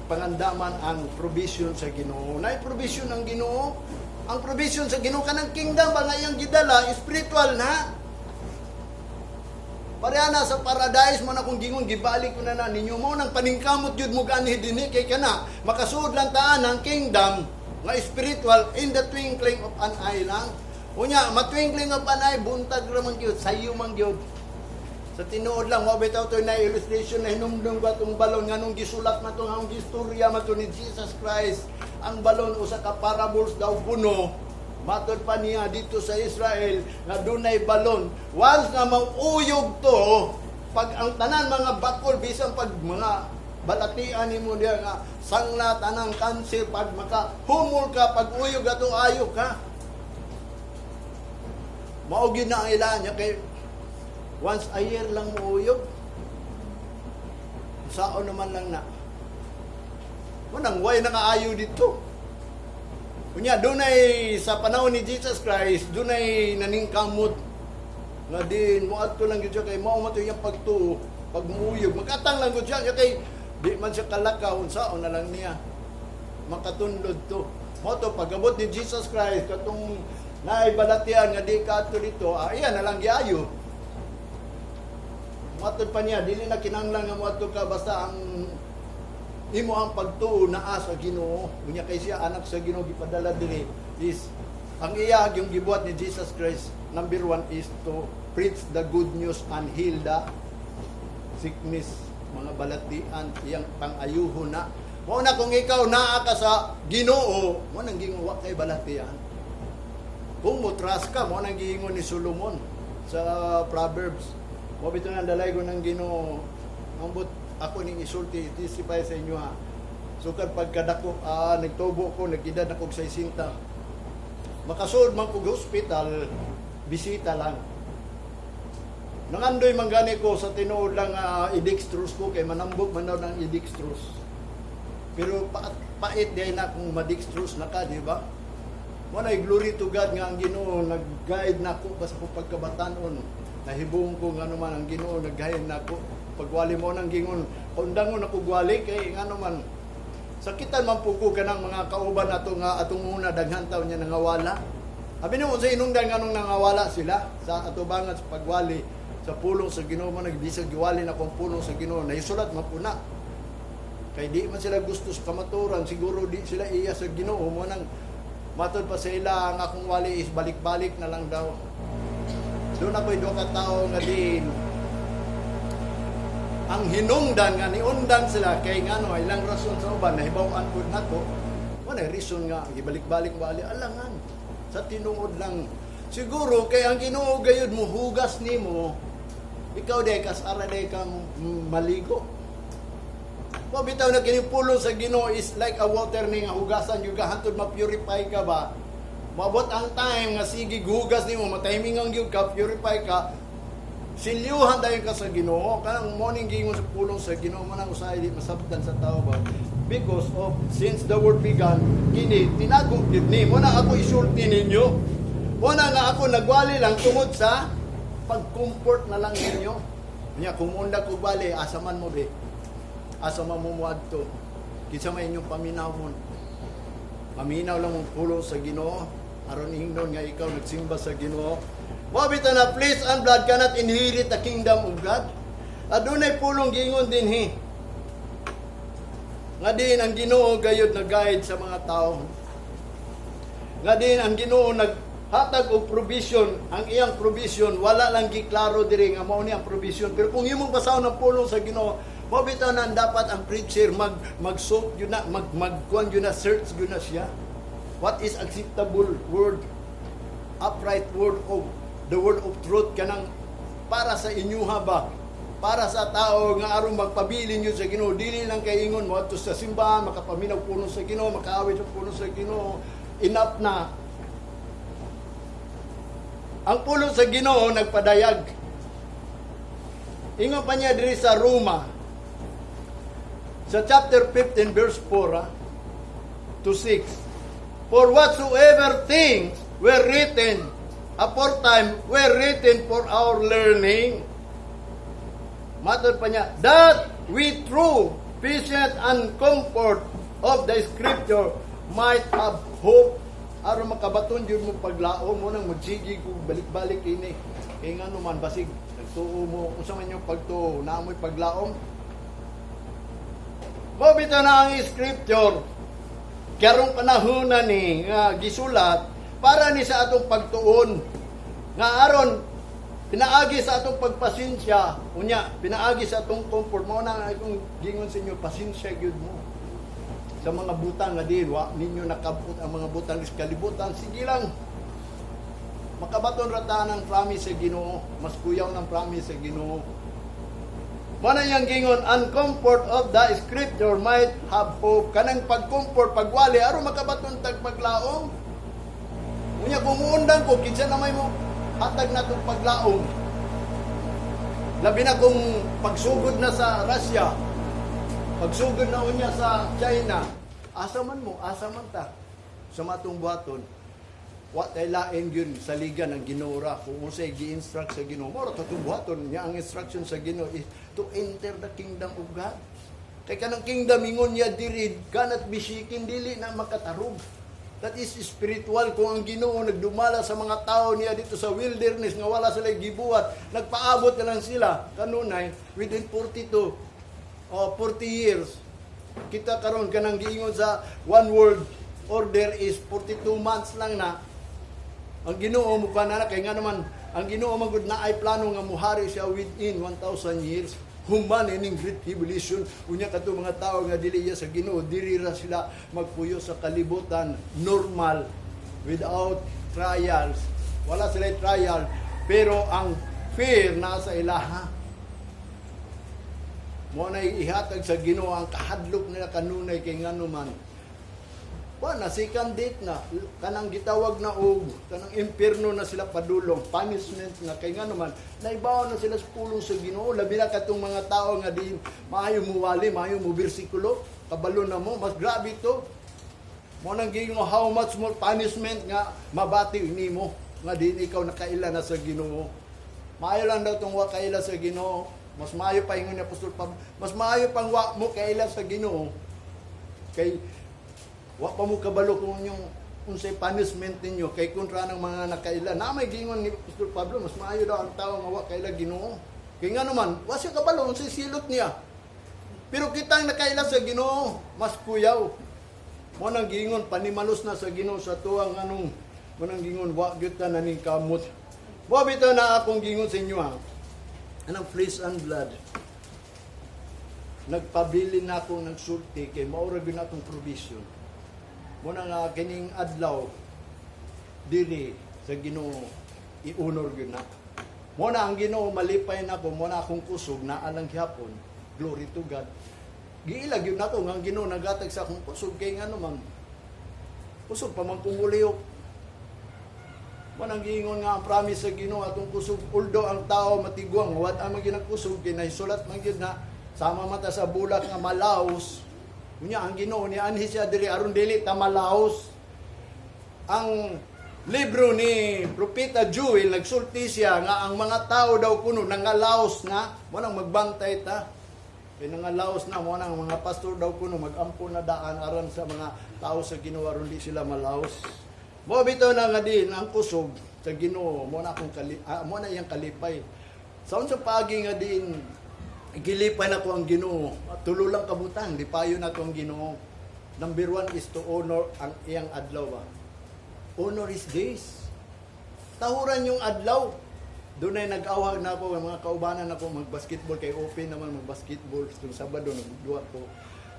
pangandaman ang provision sa Ginoo. Naay provision ang Ginoo. Ang provision sa Ginoo, kanang kingdom ba nga iyang gidala, spiritual na. Pareha na sa paradise mo na kung gingon gibalik ko na na ninyo mo nang paningkamot jud mo ganhi dinhi kay kana makasuod lang taan ang kingdom nga spiritual in the twinkling of an eye lang. Unya, ma-twinkling of an eye, buntag ra man gyud, sayo man gyud. Sa tinuod lang, wa bitaw to na illustration na hinumdum ba itong balon nganong gisulat man to, ang gistorya man to ni Jesus Christ. Ang balon, usa ka parables daw kuno. Matod pa niya dito sa Israel nga dunay balon. Once nga mauuyog to, pag ang tanan mga bakol, bisan pag mga balatian nimo diya nga sangla, tanang kanser, pag maka humol ka, pag uyog ato, ayo ka. Mao gyud na ang ilaan niya kay once a year lang mo uyog. Sao naman lang na. Manang way nakaayo dito. Unya, dunay sa panahon ni Jesus Christ, dunay naningkamot nga din moadto lang gyud siya kay mao man to iyang pagtuo. Pag muuyog, magatang lang gyud siya kay di man siya kalakaw, unsaon na lang niya makatundod to. Mao to pagabot ni Jesus Christ katong naay balatian nga di kaadto dito, iya na lang giayo. Matod pa niya, dili na kinahanglan nga moadto ka basta ang imo ang pagtuo naa sa Ginoo. Unya kay siya anak sa Ginoo, gipadala diri is ang iya yung gibuhat ni Jesus Christ, number one is to preach the good news and heal the sickness, mga balatian, iyang pang-ayuho na. Mao na kung ikaw naa ka sa Ginoo, mo nang gingo wa kay balatian. Kung mo trust ka, mo nang giingon ni Solomon sa Proverbs. Mo bitaw nang dalay ko ng Ginoo. Ambot ako ning isulti, testify sa inyo ha. Sukad pagkadako, nagtubo ko, nag-edad ako sa 60. Makasuod man kog hospital, bisita lang. Nangandoy man gani ko sa tinuod lang i-dextrose ko kay manambok man daw ng i-dextrose. Pero pait diay na kung ma-dextrose na ka, di ba? Wala, glory to God nga ang Ginoo nag-guide nako ba sa akong pagkabatanon. Nahibong ko nga naman ang Ginoo nag-guide nako. Pagwali mo nang gingon, kaundangon ako gwali kay nga naman sakitan man po ko kanang mga kauban nato nga atong una daghan taw niya nangawala. Abi nimo sa inungdan nganong nangawala sila sa atubangan sa pagwali sa pulong sa Ginoo man nagbisag giwali na kung pulong sa Ginoo naisulat man po na. Kay di man sila gusto sa kamaturan, siguro di sila iya sa Ginoo mo nang matod pa sa ila ang akong wali is balik-balik na lang daw. Doon ako'y duha ka tawo nga din ang hinungdan nga niundan sila kay ngano ilang rason sa uban nahibaw-an pud nato. Wala reason nga gibalik-balik wali, alangan sa tinuod lang siguro kay ang Ginoo gayud muhugas nimo, ikaw day kasara day kang maligo. Wa bitaw na kini pulong sa Ginoo is like a water ni nga hugasan yung hantod ma-purify ka ba. Maabot ang time nga sige hugas nimo, ma-timing ang gyud ka, purify ka, silyuhan dayon ka sa Ginoo. Kanang morning gingon sa pulong sa Ginoo man ang usahay di masabtan sa tao ba, because of since the world began kini tinago gyud ni mo na ako isulti ninyo. Mo na nga ako nagwali lang tungod sa pag-comfort na lang ninyo. Nya kung unda ko bali, asa man mo be, asa man mo moadto, kinsa may inyong paminawon? Paminaw lang mong pulong sa Ginoo aron ingnon nga ikaw nagsimba sa Ginoo. Wa bitaw na flesh and blood cannot inherit the kingdom of God. Adunay pulong giingon dinhi. Nga din ang Ginoo gayud na guide sa mga tao. Nga din ang Ginoo naghatag og provision, ang iyang provision wala lang giklaro diri nga mao ni ang provision. Pero kung imong basahon ang pulong sa Ginoo, mao bitaw na dapat ang preacher mag gyud na, mag magkuan gyud na, search gyud na siya. What is acceptable word? Upright word of the word of truth, kanang para sa inyuha ba, para sa tao nga aron magpabilin yun sa Ginoo, dili lang kay ingon mo adto sa simbahan, makapaminaw pulong sa Ginoo, makaawit sa pulong sa Ginoo, enough na. Ang pulong sa Ginoo nagpadayag. Ingon pa niya diri sa Roma sa chapter 15 verse 4 to 6, "For whatsoever things were written aforetime were written for our learning." Matod pa niya, "That we through patience and comfort of the scripture might have hope." Aron makabaton yun mo paglaom mo nang magsige kung balik-balik ini. Kaya nga naman, basig, nagtuo mo, kung sa man yung pagtuo, naamoy paglaom. Mao bitaw na ang scripture, karong panahon na ni nga gisulat para ni sa atong pagtuon nga aron pinaagi sa atong pagpasensya, unya pinaagi sa atong comfort. Mao na ang akong gingon sa inyo, pasensya gyud mo sa mga butang nga di wa ninyo nakabot ang mga butang sa kalibutan. Sige lang, makabaton ra ta ng promise sa Ginoo, mas kuyaw ng promise sa Ginoo. Mao na iyang gingon, "And comfort of the scripture might have hope." Kanang pag-comfort, pagwali, aron makabaton tag paglaom. Unya kung muundang ko, kinsa na may mo hatag na itong paglaom? Labi na kung pagsugod na sa Russia, pagsugod na unya sa China, asa man mo, asa man ta sa matong buhaton? Wa tay lain yun, saligan ang Ginoo ra. Kung unsay gi-instruct sa Ginoo, mao ra atong buhaton niya. Ang instruction sa Ginoo is to enter the kingdom of God. Kay kanang kingdom, ingon niya diri, cannot be shaken, dili na makatarog. That is spiritual. Kung ang Ginoo nagdumala sa mga tao niya dito sa wilderness nga wala sila gibuhat, nagpaabot na lang sila kanunay within 42 o 40 years. Kita karon, kanang giingon sa one world order is 42 months lang na. Ang Ginoo mo na na, kay nga naman ang Ginoo man gud na ay plano nga muhari siya within 1,000 years human ining great tribulation. Unya kadto mga tao nga dili iya sa Ginoo, diri ra sila magpuyo sa kalibutan normal without trials. Wala sila trial, pero ang fear nasa ilaha. Mo na ihatag sa Ginoo ang kahadlok nila kanunay, kay ngano man wa na second date na, kanang gitawag na og kanang impierno na sila padulong, punishment na, kay ngano man naibaw na sila sa pulong sa Ginoo. Labi na katong mga tao nga di maayo muwali, maayo mo bersikulo, kabalo na mo, mas grabe to. Mo nang giingon, how much more punishment nga mabati nimo nga di ikaw nakaila na sa Ginoo? Maayo lang daw tong wa kaila sa Ginoo. Mas maayo pa, ingon ni Apostol Pablo, mas maayo pang wa mo kaila sa Ginoo kay wa pa mo kabalo kung inyong unsay punishment ninyo kay kontra ng mga nakaila na. May gingon ni Apostol Pablo, mas maayo daw ang tao nga wa kaila Ginoo, kay nga naman wa siya kabalo unsay silot niya. Pero kitang nakaila sa Ginoo, mas kuyaw. Mo nang giingon, panimalos na sa Ginoo sa tuwang anong mo nang gingon, wa gyud ta naning kamot. Mo bitaw na akong gingon sa inyo, ha, anang flesh and blood, nagpabilin na ako nagsulti kay mao ra gyud atong provision. Mo na nga kining adlaw diri sa Ginoo, i-honor gyud na. Mo na ang Ginoo malipay na ko, mo na akong kusog na alang gihapon. Glory to God. Giila gyud nako nga ang Ginoo nagatag sa akong kusog, kay ngano man kusog pa man kong mulihok. Mo nang giingon nga ang promise sa Ginoo atong kusog, although ang tao matiguang, wat ang ginang kusog, kay nahisulat man gyud na sama mata sa bulak nga malaos. Unya ang Ginoo ni anhi siya diri aron dili ta malaos. Ang libro ni Propeta Joel, nagsulti siya nga ang mga tao daw kuno nangalaos na. Mo nang magbantay ta. Kay nangalaos na. Mo nang mga pastor daw kuno magampo na daan aron sa mga tao sa Ginoo, aron di sila malaos. Mo bitaw na nga din ang kusog sa Ginoo, mo na iyang kalipay. Sa unsa paagi nga din gilipay na ko ang Ginoo? Tulo lang kabutang, lipayon na ko ang Ginoo. Number one is to honor ang iyang adlaw ba. Honor His days. Tahuran yung adlaw. Doon ay nag-awhag na ako, ang mga kaubanan ako mag-basketball, kay open naman mag-basketball. Tuwing Sabado, nagduwa ko.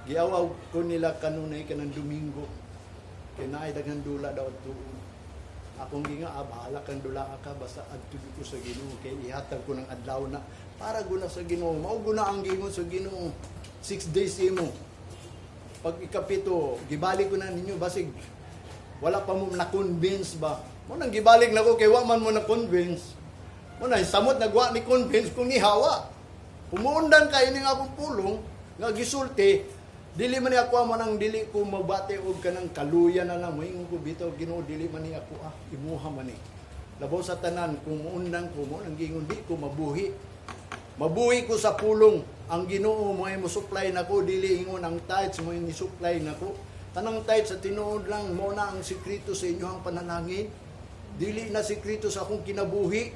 Giawaw ko nila kanunay kanang Domingo. Kay naay daghan dula daw tuon. Akong ginga, ah, bahala kang dula ka, basta adto ko sa Ginoo kay ihatag ko ng adlaw na para guna sa Ginoo. Mao guna ang gingon sa Ginoo. 6 days imo. Pag ikapito, gibalik ko na ninyo basig wala pa mo na-convince ba. Mo nang gibalik na ko kay wa man mo na-convince. Mo na samot nagwa ni convince kung nihawa. Pumuundan kay ini nga akong pulong nga gisulti, dili man ni ako mo nang dili ko mabati og kanang kaluya na lang, moingon ko bitaw, "Ginoo, dili man ni ako ah, imuha man ni." Labaw sa tanan, kung muundang ko mo nang gingon, di ko mabuhi. Mabuhi ko sa pulong. Ang Ginoo mo ay mo supply nako, dili ingon ang tithes mo ni supply nako. Tanang tithes sa tinuod lang mo na ang sekreto sa inyong panalangin. Dili na sekreto sa akong kinabuhi.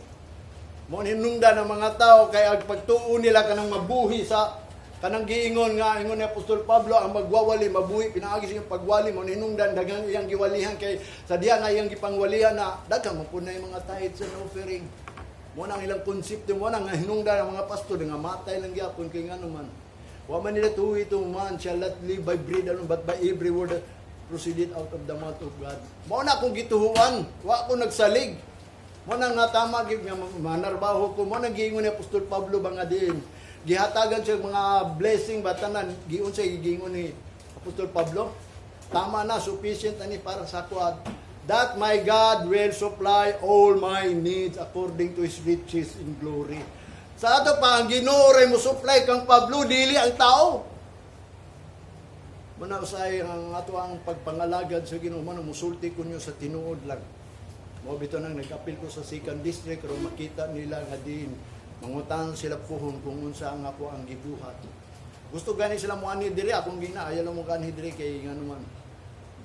Mo hinungdan ang mga tao kay ag pagtuo nila kanang mabuhi sa kanang giingon nga ingon ni Apostol Pablo, ang magwawali mabuhi pinaagi sa iyang pagwali. Mo hinungdan daghang iyang giwalihan kay sa diha nga iyang gipangwalihan na daghang man pud na yung mga tithes and offering. Mo nang ilang konsepto, mo nang hinungdan ang mga pastor nga matay lang gyapon kay ngano man. Wa man nila tuwi ito, man shall not live by bread alone but by every word that proceeded out of the mouth of God. Mao na akong gituhuan, wa ko nagsalig. Mo na nga tama gyud nga manarbaho ko, mo nang giingon ni Apostol Pablo ba nga din. Gihatagan siya mga blessing ba tanan, giun siya giingon ni Apostol Pablo. Tama na, sufficient ani para sa ako at that my God will supply all my needs according to His riches in glory. Sa ato pa, ang Ginoo ray mo supply kang Pablo, dili ang tao. Muna usay ang ato ang pagpangalagad sa Ginoo, man musulti ko niyo sa tinuod lang. Mo bitaw nang nag-apil ko sa second district aron makita nila nga din mangutan sila puhon kung unsa ang ako ang gibuhat. Gusto gani sila mo ani diri, akong gina ayaw lang mo gani diri kay ngano man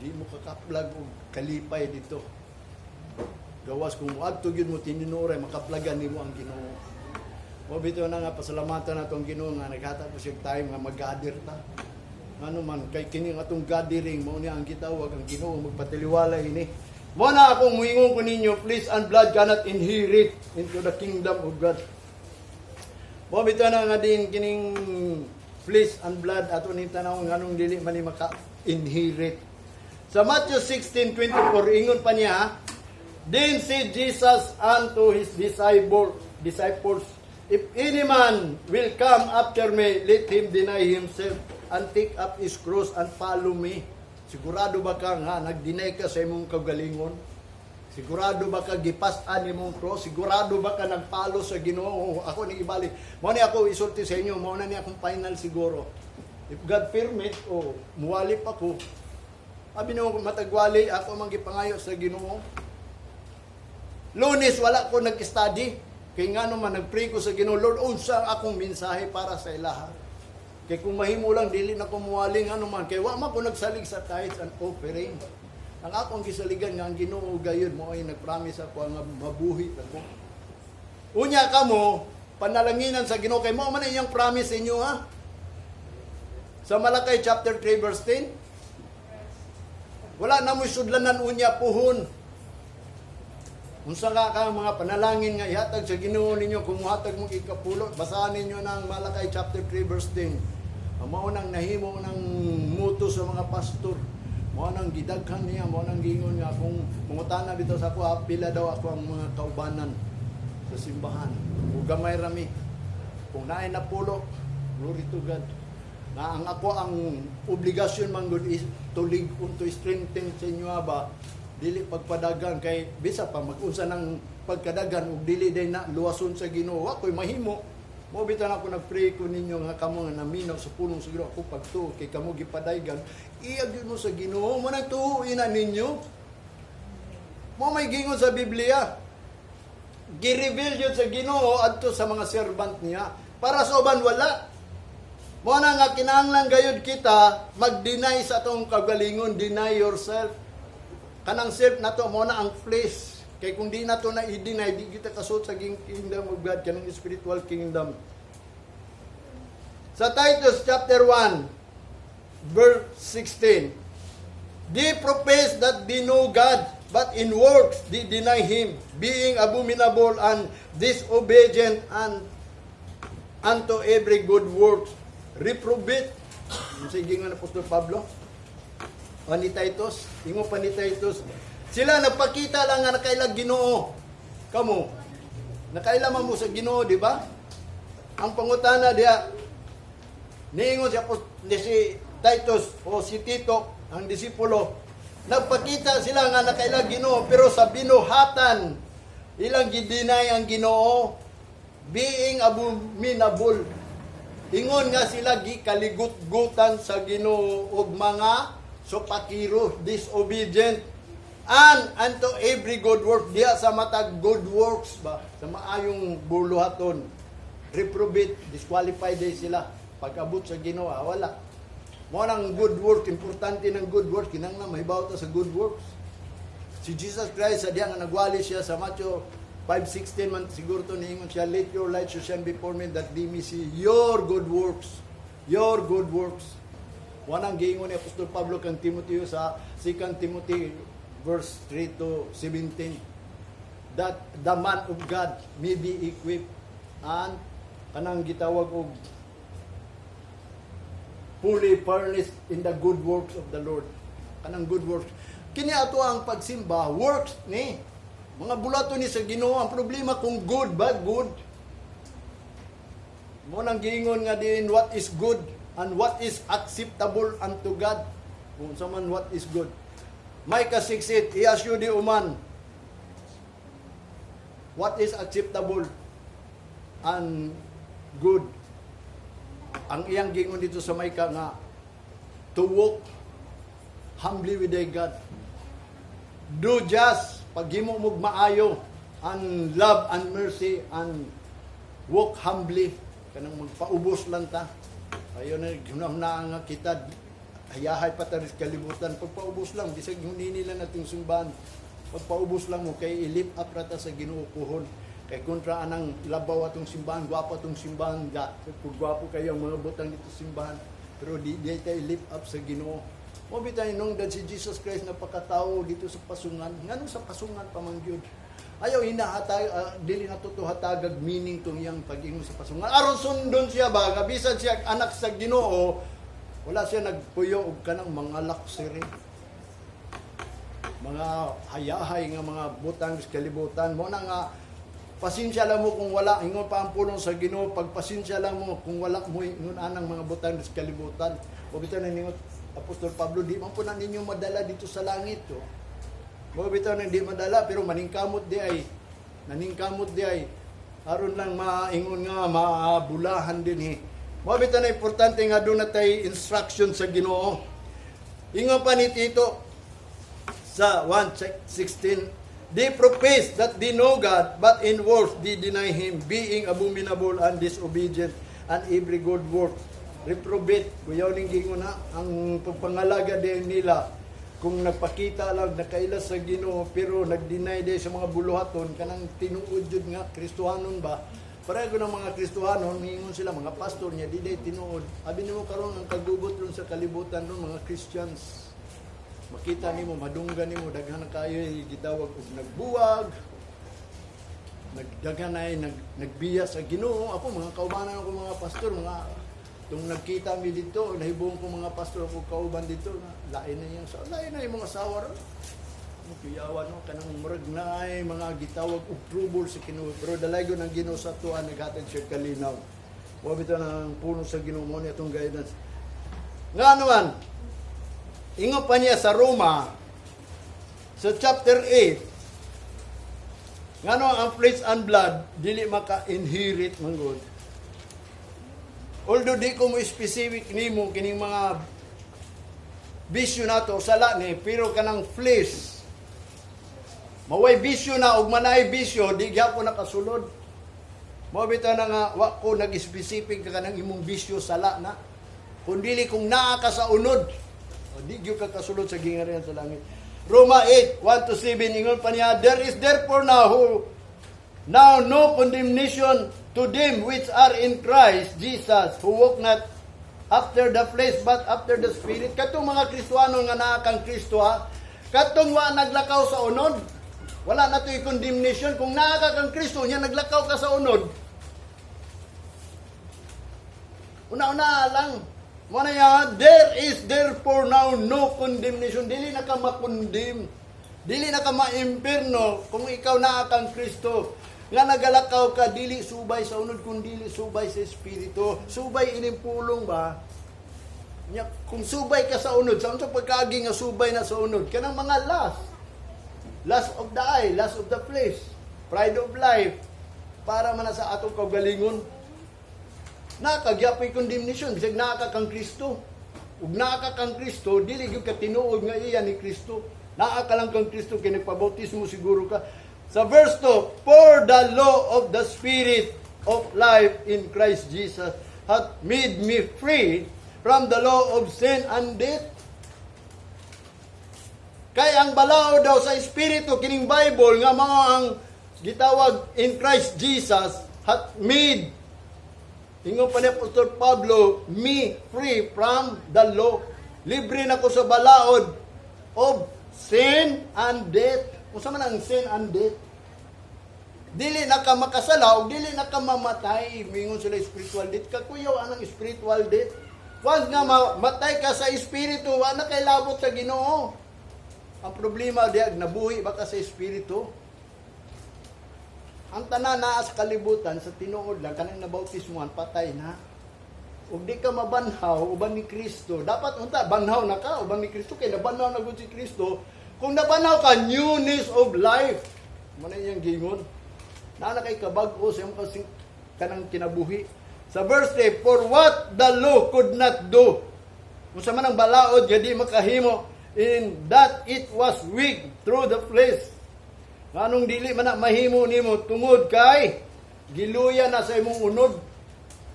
di mo kakaplag og kalipay dito. Gawas kung moadto gyud mo tinuoray makaplagan nimo ang Ginoo. Mo bitaw na nga pasalamatan nato ang Ginoo nga naghatag po siya time nga mag-gather ta. Ano man kay kini nga atong gathering mao niya ang gitawag ang Ginoo magpatiliwalay ini. Mo na akong muingon ko ninyo, flesh and blood cannot inherit into the kingdom of God. Mo bitaw na nga din kining flesh and blood ato ning tanaw nganong dili man ni maka-inherit. Sa Matthew 16:24 ingon pa niya, "Then said Jesus unto his disciples, 'If any man will come after me, let him deny himself and take up his cross and follow me.'" Sigurado ba ka nga nag-deny ka sa imong kaugalingon? Sigurado ba ka gipas-an imong cross? Sigurado ba ka nagpalo sa Ginoo? Ako ni ibalik. Mao ni ako isulti sa inyo, mao na ni akong final siguro. If God permit, o muwali pa ko. Abi no matagwali ako man gipangayo sa Ginoo. Lunes wala ko nag-study. Kay ngano man nag-pray ko sa Ginoo, "Lord, unsa ang akong mensahe para sa ilaha?" Kay kung mahimo lang dili na ko muwali, ngano man kay wa man ko nagsalig sa tithes and offering. Ang akong gisaligan nga ang Ginoo gayud mo ay nagpromise ako nga mabuhi ako. Unya kamo panalanginan sa Ginoo kay mao man ang iyang promise sa inyo, ha. Sa Malakay chapter 3 verse 10. Wala na mo sudlanan unya puhon. Unsa nga ka mga panalangin nga ihatag sa Ginoo ninyo kung muhatag mo ikapulo, basahan ninyo ng Malakay chapter 3 verse 10. Ang mao nang nahimo ng muto sa mga pastor. Mao nang gidaghan niya, mao nang giingon nga kung mangutana bitaw sa ako, ah, pila daw ako ang mga kaubanan sa simbahan. Ug gamay rami. Kung naay napulo, glory to God. Nga ang ako ang obligasyon man gud is to lig to strengthen sa inyo ba, dili pagpadagan kay bisa pa mag-unsa ng pagkadagan ug dili day na luwason sa Ginoo, ako'y mahimo. Mo bitan ako nagpray ko ninyo nga kamo nga naminaw sa pulong sa Ginoo, ako pagtuo kay kamo gipadaygan iya gyud mo sa Ginoo mo nang tuoin na ninyo. Mo may gingon sa Biblia, gi-reveal yun sa Ginoo adto sa mga servant niya. Para sa uban wala. Mo na nga kinahanglan gayud kita mag-deny sa atong kagalingon, deny yourself. Kanang self nato mo na ang flesh. Kay kung di nato na i-deny, di kita kasuot sa kingdom of God, kanang spiritual kingdom. Sa Titus chapter 1, verse 16, "They profess that they know God, but but in works they deny Him, being abominable and disobedient and unto every good works. Reprobate. Sige nga, Apostol Pablo. O ni Titus, ingon pa ni Titus, sila nagpakita lang nga nakailag Ginoo. Kamo, nakaila man mo sa Ginoo, di ba? Ang pangutana diha, niingon si, ni si Titus o si Tito, ang disipulo, nagpakita sila nga nakailag Ginoo, pero sa binuhatan, ilang gi-deny ang Ginoo, being abominable. Ingon nga sila gikaligut-gutan sa Ginoo og mga supakiro, disobedient and unto every good work, diha sa matag good works ba, sa maayong buluhaton, reprobate, disqualified day sila pag-abot sa Ginoo. Ah, wala mo nang good work. Importante ng good works, kinahanglan mahibaw ta sa good works. Si Jesus Christ sa diya nga nagwali siya sa Matthew 5:16 man siguro to, niingon siya, "Let your light so shine before men that they may see your good works." Your good works. Wanang giingon ni Apostol Pablo kang Timoteo sa 2 Timothy verse 3 to 17, that the man of God may be equipped and kanang gitawag og fully furnished in the good works of the Lord. Kanang good works. Kini ato ang pagsimba, works ni. Mga bulato ni sa Ginoo. Ang problema kung good ba, good. Mo nang giingon nga din what is good and what is acceptable unto God. Kung sa man what is good. Micah 6:8, i-ask you di uman, what is acceptable and good. Ang iyang giingon dito sa Micah nga to walk humbly with thy God. Do just, paghimo mo maayo, and love and mercy, and walk humbly. Kanang magpaubos lang ta. Ayon na, gunam nga kita, hayahay pa ta sa kalibutan. Pagpaubos lang, bisag nini lang nating sumbahan. Pagpaubos lang mo, kay i-lift up ra ta sa Ginoo puhon. Kay kontra anang labaw atong simbahan, gwapo atong simbahan, ga, kung gwapo kayo ang mga butang dito simbahan. Pero di tayo lift up sa Ginoo. Mo bitay nung dad si Jesus Christ napakatao dito sa pasungan. Ngano sa pasungan pa man gyud? Ayaw hinahatag, dili na to hatagag meaning tong iyang pag-ingon sa pasungan. Aron sundon siya ba nga bisan siya anak sa Ginoo, wala siya nagpuyo og kanang mga luxury, mga hayahay nga mga butang sa kalibutan. Mo na nga pasensya lang mo kung wala, ingon pa ang pulong sa Ginoo, pagpasensya lang mo kung wala mo ingon anang mga butang sa kalibutan. O bitaw na ningon Apostol Pablo, di man po na ninyo madala dito sa langit, oh. Mo bitaw na di madala, pero maningkamot di ay naningkamot di ay aron lang maingon nga maabulahan din eh. Mo bitaw na importante nga doon na tay instruction sa Ginoo. Ingon pa ni Tito sa 1:16, "They profess that they know God, but in works they deny Him, being abominable and disobedient, and every good work reprobate." Kuyaw ning gingon na ang pagpangalaga din nila kung nagpakita lang nakaila sa Ginoo pero nag-deny din sa mga buluhaton, kanang tinuod jud nga Kristohanon ba. Pareho ng mga Kristohanon, mingon sila mga pastor niya di day tinuod. Abi nimo karon ang kagugot ron sa kalibutan ron, mga Christians, makita nimo, madunggan nimo, daghan na kayo gitawag og nagbuwag, nagdaghan ay nagbiya sa Ginoo. Ako mga kaubanan ko mga pastor, mga tung nagkita mi dito, nahibong ko mga pastor ako kauban dito na lain na yang sa lain na yung mga asawa ron. Kuyawan no, kanang murag na ay mga gitawag og trouble sa Ginoo, pero dalaygon ang Ginoo sa atuan, naghatag siya kalinaw. Wa bitaw nang puno sa Ginoo mo ni atong guidance. Nga naman, ingon pa niya sa Roma sa chapter 8, ngano ang flesh and blood dili maka-inherit man gud. Although di ko mo specific nimo kining mga bisyo nato sala ni, pero kanang flesh maway bisyo na ug manay bisyo, di gyapon nakasulod. Mo bitaw na nga wa ko nag-specific ka kanang imong bisyo sala na. Kung dili kung naa ka sa unod, o di gyud ka kasulod sa gingharian sa langit. Roma 8, 1 to 7, ingon pa niya, "There is therefore now no condemnation to them which are in Christ Jesus, who walk not after the flesh, but after the Spirit." Katong mga Kristohano nga naa kang Kristo ha, Katong wa naglakaw sa unod, wala na to'y condemnation. Kung naa ka kang Kristo, nya naglakaw ka sa unod, una-una lang. Mao na ya, there is therefore now no condemnation. Dili na ka ma-condemn. Dili na ka ma-impierno kung ikaw naa kang Kristo. Nga nagalakaw ka, dili subay sa unod, kung dili subay sa Espiritu. Subay ining pulong ba? Nya, kung subay ka sa unod, sa unsa pagkaagi nga subay na sa unod? Kanang mga lust. Lust of the eye, lust of the flesh, pride of life, para man na sa atong kaugalingon. Naa gyapoy condemnation bisag naa ka kang Kristo. Ug naa ka kang Kristo, dili gyud ka tinuod nga iya ni Kristo. Naa ka lang kang Kristo kay nagpabautismo siguro ka. Sa verse 2, "For the law of the Spirit of life in Christ Jesus hath made me free from the law of sin and death." Kay ang balaod daw sa Espiritu kining Bible nga mga ang gitawag in Christ Jesus hath made, ingon pa ni Apostol Pablo, me free from the law. Libre na ko sa balaod of sin and death. Unsa man ang sin and death? Dili na ka makasala o dili na ka mamatay. Mingon sila spiritual death. Kakuyaw anang spiritual death. Once nga matay ka sa espiritu, wa na kay labot sa Ginoo. Ang problema diag, nabuhi ba ka sa espiritu? Ang tanan naa sa kalibutan, sa tinuod lang, kanang nabautismuhan, patay na. Ug di ka mabanhaw uban ni Kristo. Dapat unta banhaw na ka uban ni Kristo kay nabanhaw na gud si Kristo. Kung nabanhaw ka, newness of life. Mao na iyang gingon. Naa na kay kabag-o sa imong kasing kanang kinabuhi. Sa verse 3, "For what the law could not do," unsa man ang balaod nga di makahimo, "in that it was weak through the flesh." Nganong dili man na mahimo nimo? Tungod kay giluya na sa imong unod.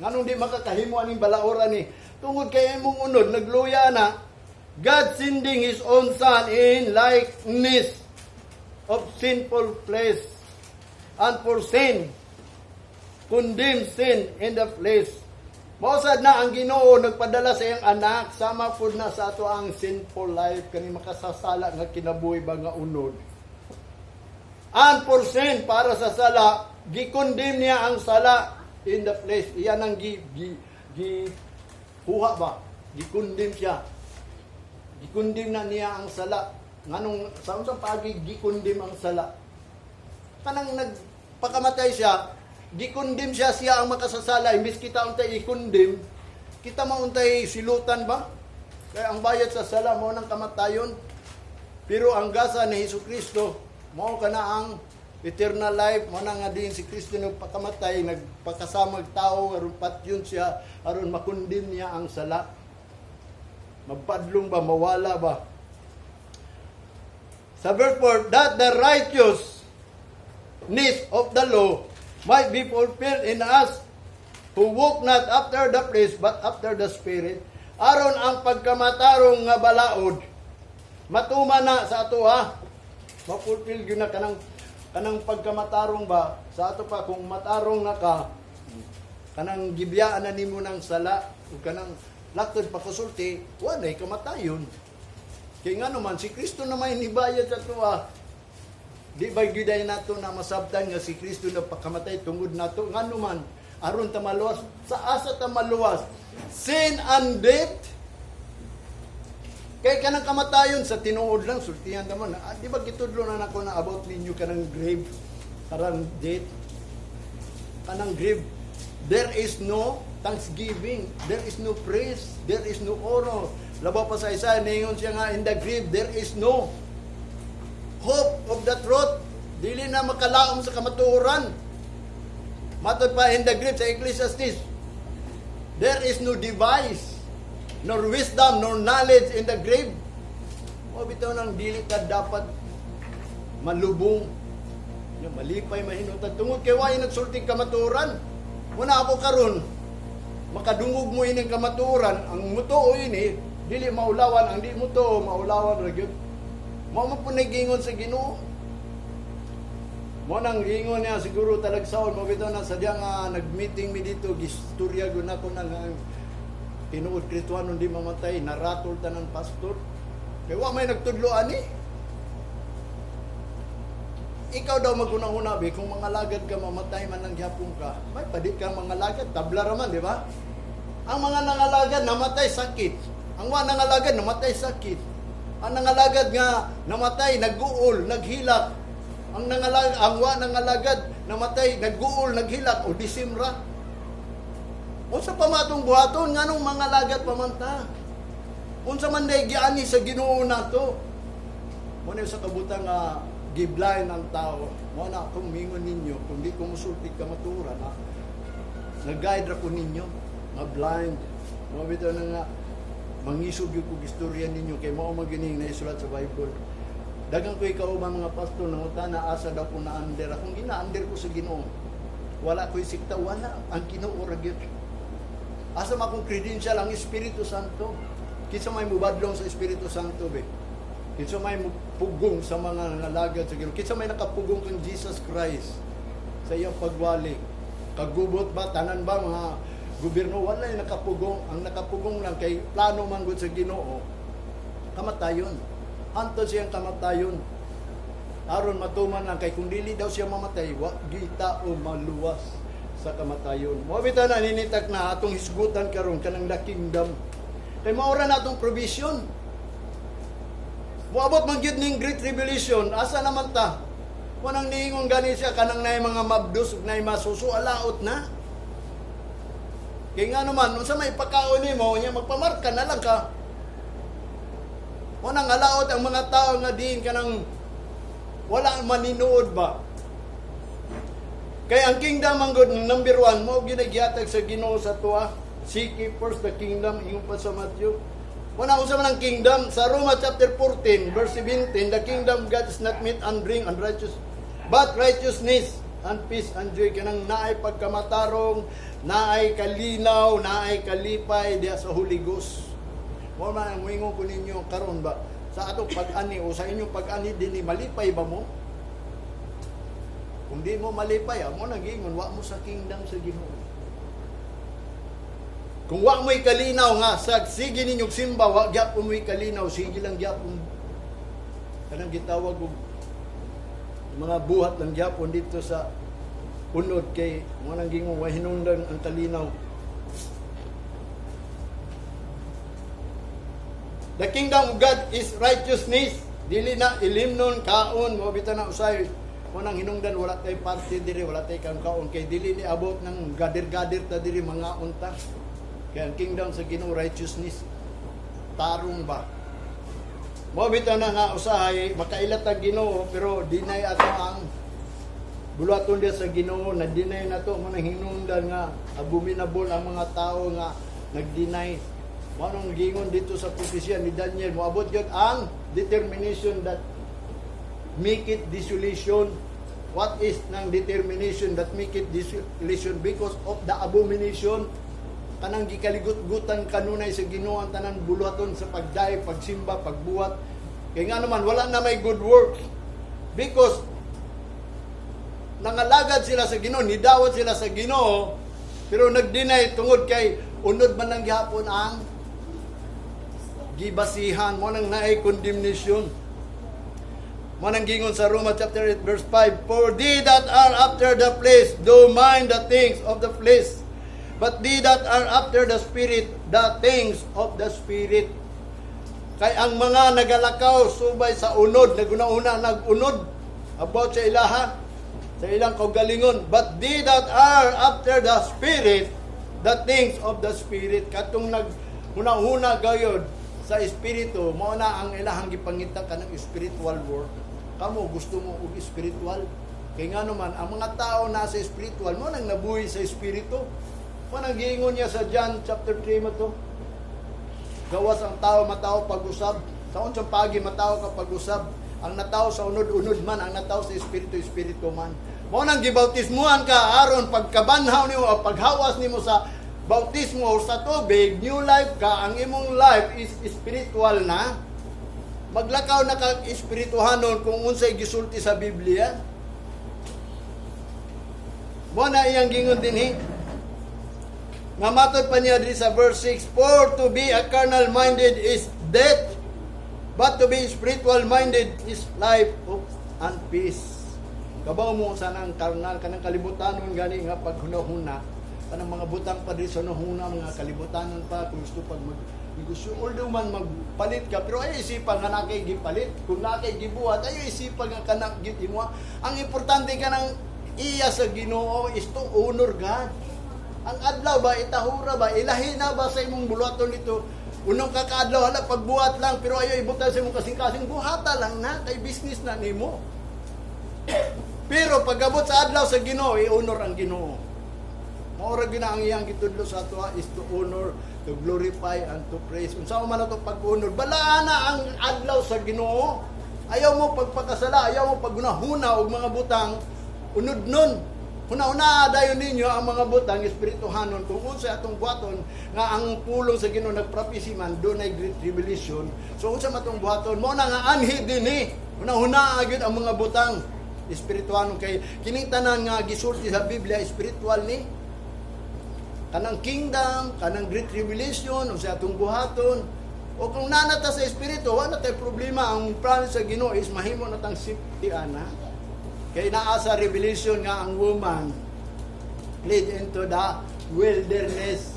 Nganong di makakahimo aning balaoran ni? Tungod kay imong unod nagluya na. "God sending His own Son in likeness of sinful flesh, and for sin, condemn sin in the flesh." Mao sad na ang Ginoo nagpadala sa iyang anak sama pud na sa ato ang sinful life, kani makasasala nga kinabuhi ba nga unod. And for sin, para sa sala, gi-condemn niya ang sala in the flesh. Iyan ang gi, gi, gi kuha ba? Gi-condemn siya. Gi-condemn na niya ang sala. Nganong sa unsang paagi gi-condemn ang sala? Kanang nagpakamatay siya, gi-condemn siya, siya ang makasasala. Imbis kita untay i-condemn, kita mauntay silutan ba? Kaya ang bayad sa sala mao nang kamatayon. Pero ang gasa ni Hesus Kristo, mao kana ang eternal life, mao na nga din si Kristo nagpakamatay, nagpakasamag tao aron patyon siya, aron ma-condemn niya ang sala. Mapadlong ba, mawala ba? Sa verse 4, "That the righteousness of the law might be fulfilled in us who walk not after the flesh but after the Spirit." Aron ang pagkamatarong nga balaod matuman na sa ato ha. Ma-fulfill gyud na kanang kanang pagkamatarong ba sa ato pa. Kung matarong na ka, kanang gibiyaan na nimo ng sala ug kanang laktod pakasulti, wa nay kamatayon. Kay nga naman si Kristo na may nibayad sa atoa. Di ba gyud ay nato na masabtan nga si Kristo na pakamatay tungod nato? Ngano man? Aron ta maluwas. Sa asa ta maluwas? Sin and death. Kay kanang kamatayon, sa tinuod lang, sultihan naman. Ah, di ba gitudlo na nako na about ninyo kanang grave, kanang death, kanang grave? There is no thanksgiving, there is no praise, there is no honor. Labaw pa sa isa, ningon siya nga in the grave, there is no hope of the truth. Dili na makalaom sa kamatuoran. Matod pa in the grave sa Ecclesiastes, there is no device, nor wisdom, nor knowledge in the grave. O bitaw nang dili ka dapat malubong. Yung malipay mahinutan. Tungod kay way nagsulting kamatuoran. Muna ako karon makadungog mo ining kamatuoran, ang mutuo ini, dili maulawan, ang di mutuo, maulawan ra gyud. Mao man po gingon sa Ginoo. Mao nang gingon niya siguro talagsaon mo bitaw na sadya nga nag-meeting mi dito, gistorya gyud nako na nga tinuod Kristohanon di mamatay, naratol tanan pastor. Kay wa may nagtudlo ani. Ikaw daw maghuna-huna be, kung mangalagad ka, mamatay man lang gyapon ka, may padi ka mangalagad, tabla raman, di ba? Ang mga nangalagad, namatay sakit. Ang wa nangalagad, namatay sakit. Ang nangalagad nga namatay, nagguol, naghilak. Ang wa nangalagad, namatay, nagguol, naghilak o disimra. Unsa pa matong buhaton, nganong mangalagad pa man ta? Unsa man day giani sa Ginoo nato? Mo na sa kabutang nga giblind ang tao. Mo na akong mingon ninyo, kung di ko musulti kamaturan, ha, nag-guide ra ko ninyo, nga blind. Mo bitaw na nga mangisog yung kog istorya ninyo kay mao man gyud ning naisulat sa Bible. Dagan ko kauban mga pastor nangutana asa daw ko na under. Akong gina-under ko sa Ginoo. Wala ko'y sikta, wala. Ang Ginoo ra gyud. Asa man akong credential? Ang Espiritu Santo. Kinsa may mubadlong sa Espiritu Santo be? Kinsa may mupugong sa mga nangalagad sa Ginoo? Kinsa may nakapugong kang Jesus Christ sa iyang pagwali? Kagubot ba, tanan ba, mga gobyerno, wala yung nakapugong. Ang nakapugong lang kay plano manggod sa Ginoo, kamatayon. Hantod siyang kamatayon. Aron matuman lang kay kung dili daw siya mamatay, wa gita o maluwas sa kamatayon. Mo bitaw na ninitak na atong hisgutan karon kanang the kingdom. Kay maura na atong provision. Moabot man gyud ning Great Tribulation, asa naman ta? Wanang niingon gani siya kanang naay mga mabdos ug naay masuso, alaot na. Kay nga naman, unsa may pakaon nimo, nya magpamarka na lang ka. Wanang alaot ang mga tao nga diin kanang wala maninuod ba. Kay ang kingdom ang good number one mo ginagihatag sa Ginoo sa tuwa. "Seek ye first the kingdom," ingon pa sa Matthew. Wala, unsa man ang kingdom? Sa Roma chapter 14 verse 17, "The kingdom of God is not meat and drink and righteous but righteousness and peace and joy," kanang naay pagkamatarong, naay kalinaw, naay kalipay diha sa Holy Ghost. Mo man ang moingon ko ninyo karon ba, sa atong pag-ani o sa inyong pag-ani dinhi, malipay ba mo? Kung di mo malipay, amo nagingon wa mo sa kingdom sa Ginoo. Kung wa mo'y kalinaw nga sa sige ninyong simba, wa gyapon mo'y kalinaw, sige lang gyapon kanang gitawag og mga buhat lang gyapon dito sa unod kay mo nang gingon wa hinungdan ang kalinaw. The kingdom of God is righteousness. Dili na ilimnon kaon mo bitaw na usay mo nang hinungdan wala tay party diri, wala tay kang kaon kay dili ni abot ng gadir-gadir ta diri mga unta. Kaya ang kingdom sa Ginoo, righteousness, tarong ba. Mo bitaw na nga usahay makailat ang Ginoo pero dinay ato ang buluhaton diya sa Ginoo na deny na to. Mo nang hinungdan nga abominable ang mga tao nga nag-deny. Mo nang gingon dito sa propesya ni Daniel, moabot gyud ang determination that make it desolation. What is nang determination that make it desolation? Because of the abomination, kanang gikaligut-gutan kanunay sa Ginoo ang tanan buluhaton sa pagday, pagsimba, pagbuhat. Kay nga naman wala na may good works because nangalagad sila sa Ginoo, nidawat sila sa Ginoo, pero nag-deny tungod kay unod man lang gihapon ang gibasihan. Mo nang naay condemnation. Mo nang gingon sa Roma chapter 8 verse 5, "For they that are after the flesh do mind the things of the flesh, but they that are after the Spirit, the things of the Spirit." Kay ang mga nagalakaw subay sa unod, naguna-una nag-unod about sa ilaha, sa ilang kaugalingon. But they that are after the Spirit, the things of the Spirit. Katong naghuna-huna gayod sa Espiritu, mao na ang ilahang gipangita, kanang spiritual work. Kamo, gusto mo og spiritual? Kay nga naman, ang mga tao na sa spiritual, mo nang nabuhi sa espiritu. Mo nang giingon niya sa John chapter 3 mo to. Gawas ang tao matao pag-usab. Sa unsang pagi matao ka pag-usab? Ang natao sa unod, unod man. Ang natao sa espiritu, espiritu man. Mo nang gibautismuhan ka aron pagkabanhaw nimo o paghawas nimo sa bautismo o sa tubig, new life ka, ang imong life is spiritual na. Maglakaw na ka espirituhanon kung unsay gisulti sa Biblia. Mo na iyang gingon dinhi. Nga matod pa niya diri sa verse 6, "For to be a carnal minded is death, but to be spiritual minded is life and peace." Kabaw mo sa nang karnal kanang kalibutanon gani nga paghunahuna, kanang mga butang pa diri sa hunahuna, mga kalibutanon pa. Kung gusto pag mag negosyo, although man magpalit ka, pero ay isipan nga na kay gipalit, kung na kay gibuhat, ay isipan nga kana gid imo. Ang importante, kanang iya sa Ginoo is to honor God. Ang adlaw ba, itahura ba, ilahi na ba sa imong buluhaton dito. Unong kakaadlaw, hala, pagbuhat lang, pero ayo ibutan sa imong kasing-kasing, buhata lang na kay business na nimo. Pero pagabot sa adlaw sa Ginoo, i-honor ang Ginoo. Mao ra gyud na ang iyang gitudlo sa ato is to honor, to glorify and to praise. Unsa man ato pag-honor, balaan na ang adlaw sa Ginoo. Ayaw mo pagpakasala, ayaw mo paghunahuna og mga butang unod nun. Huna-huna dayon ninyo ang mga butang espirituhanon kung unsa atong buhaton nga ang pulong sa Ginoo nagprophecy man dunay great tribulation. So unsa man atong buhaton? Mao na nga anhi dinhi. Huna-huna gyud ang mga butang espirituhanon kay kining tanan nga gisulti sa Biblia, spiritual ni. Kanang kingdom, kanang great tribulation, unsa atong buhaton. O kung nanata sa espiritu, wala tay problema. Ang promise sa Ginoo is mahimo na tang safety ana. Kay naa sa Revelation nga ang woman led into the wilderness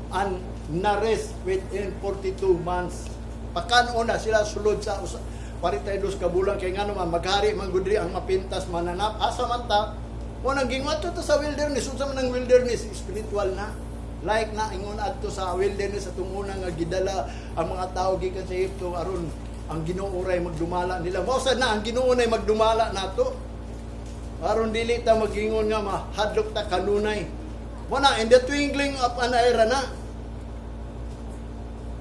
and nourished within 42 months. Pakanon na sila sulod sa 42 ka bulan kay ngano man maghari man gud diri ang mapintas mananap. Asa man ta? Mo nang gingon to sa wilderness. Unsa man ang wilderness? Spiritual na. Like na ingon adto sa wilderness atong una nga gidala ang mga tao gikan sa Egypto aron ang Ginoo ray magdumala nila. Mao sad na ang Ginoo nay magdumala nato. Aron dili ta magingon nga mahadlok ta kanunay. Mo na in the twinkling of an eye ra na.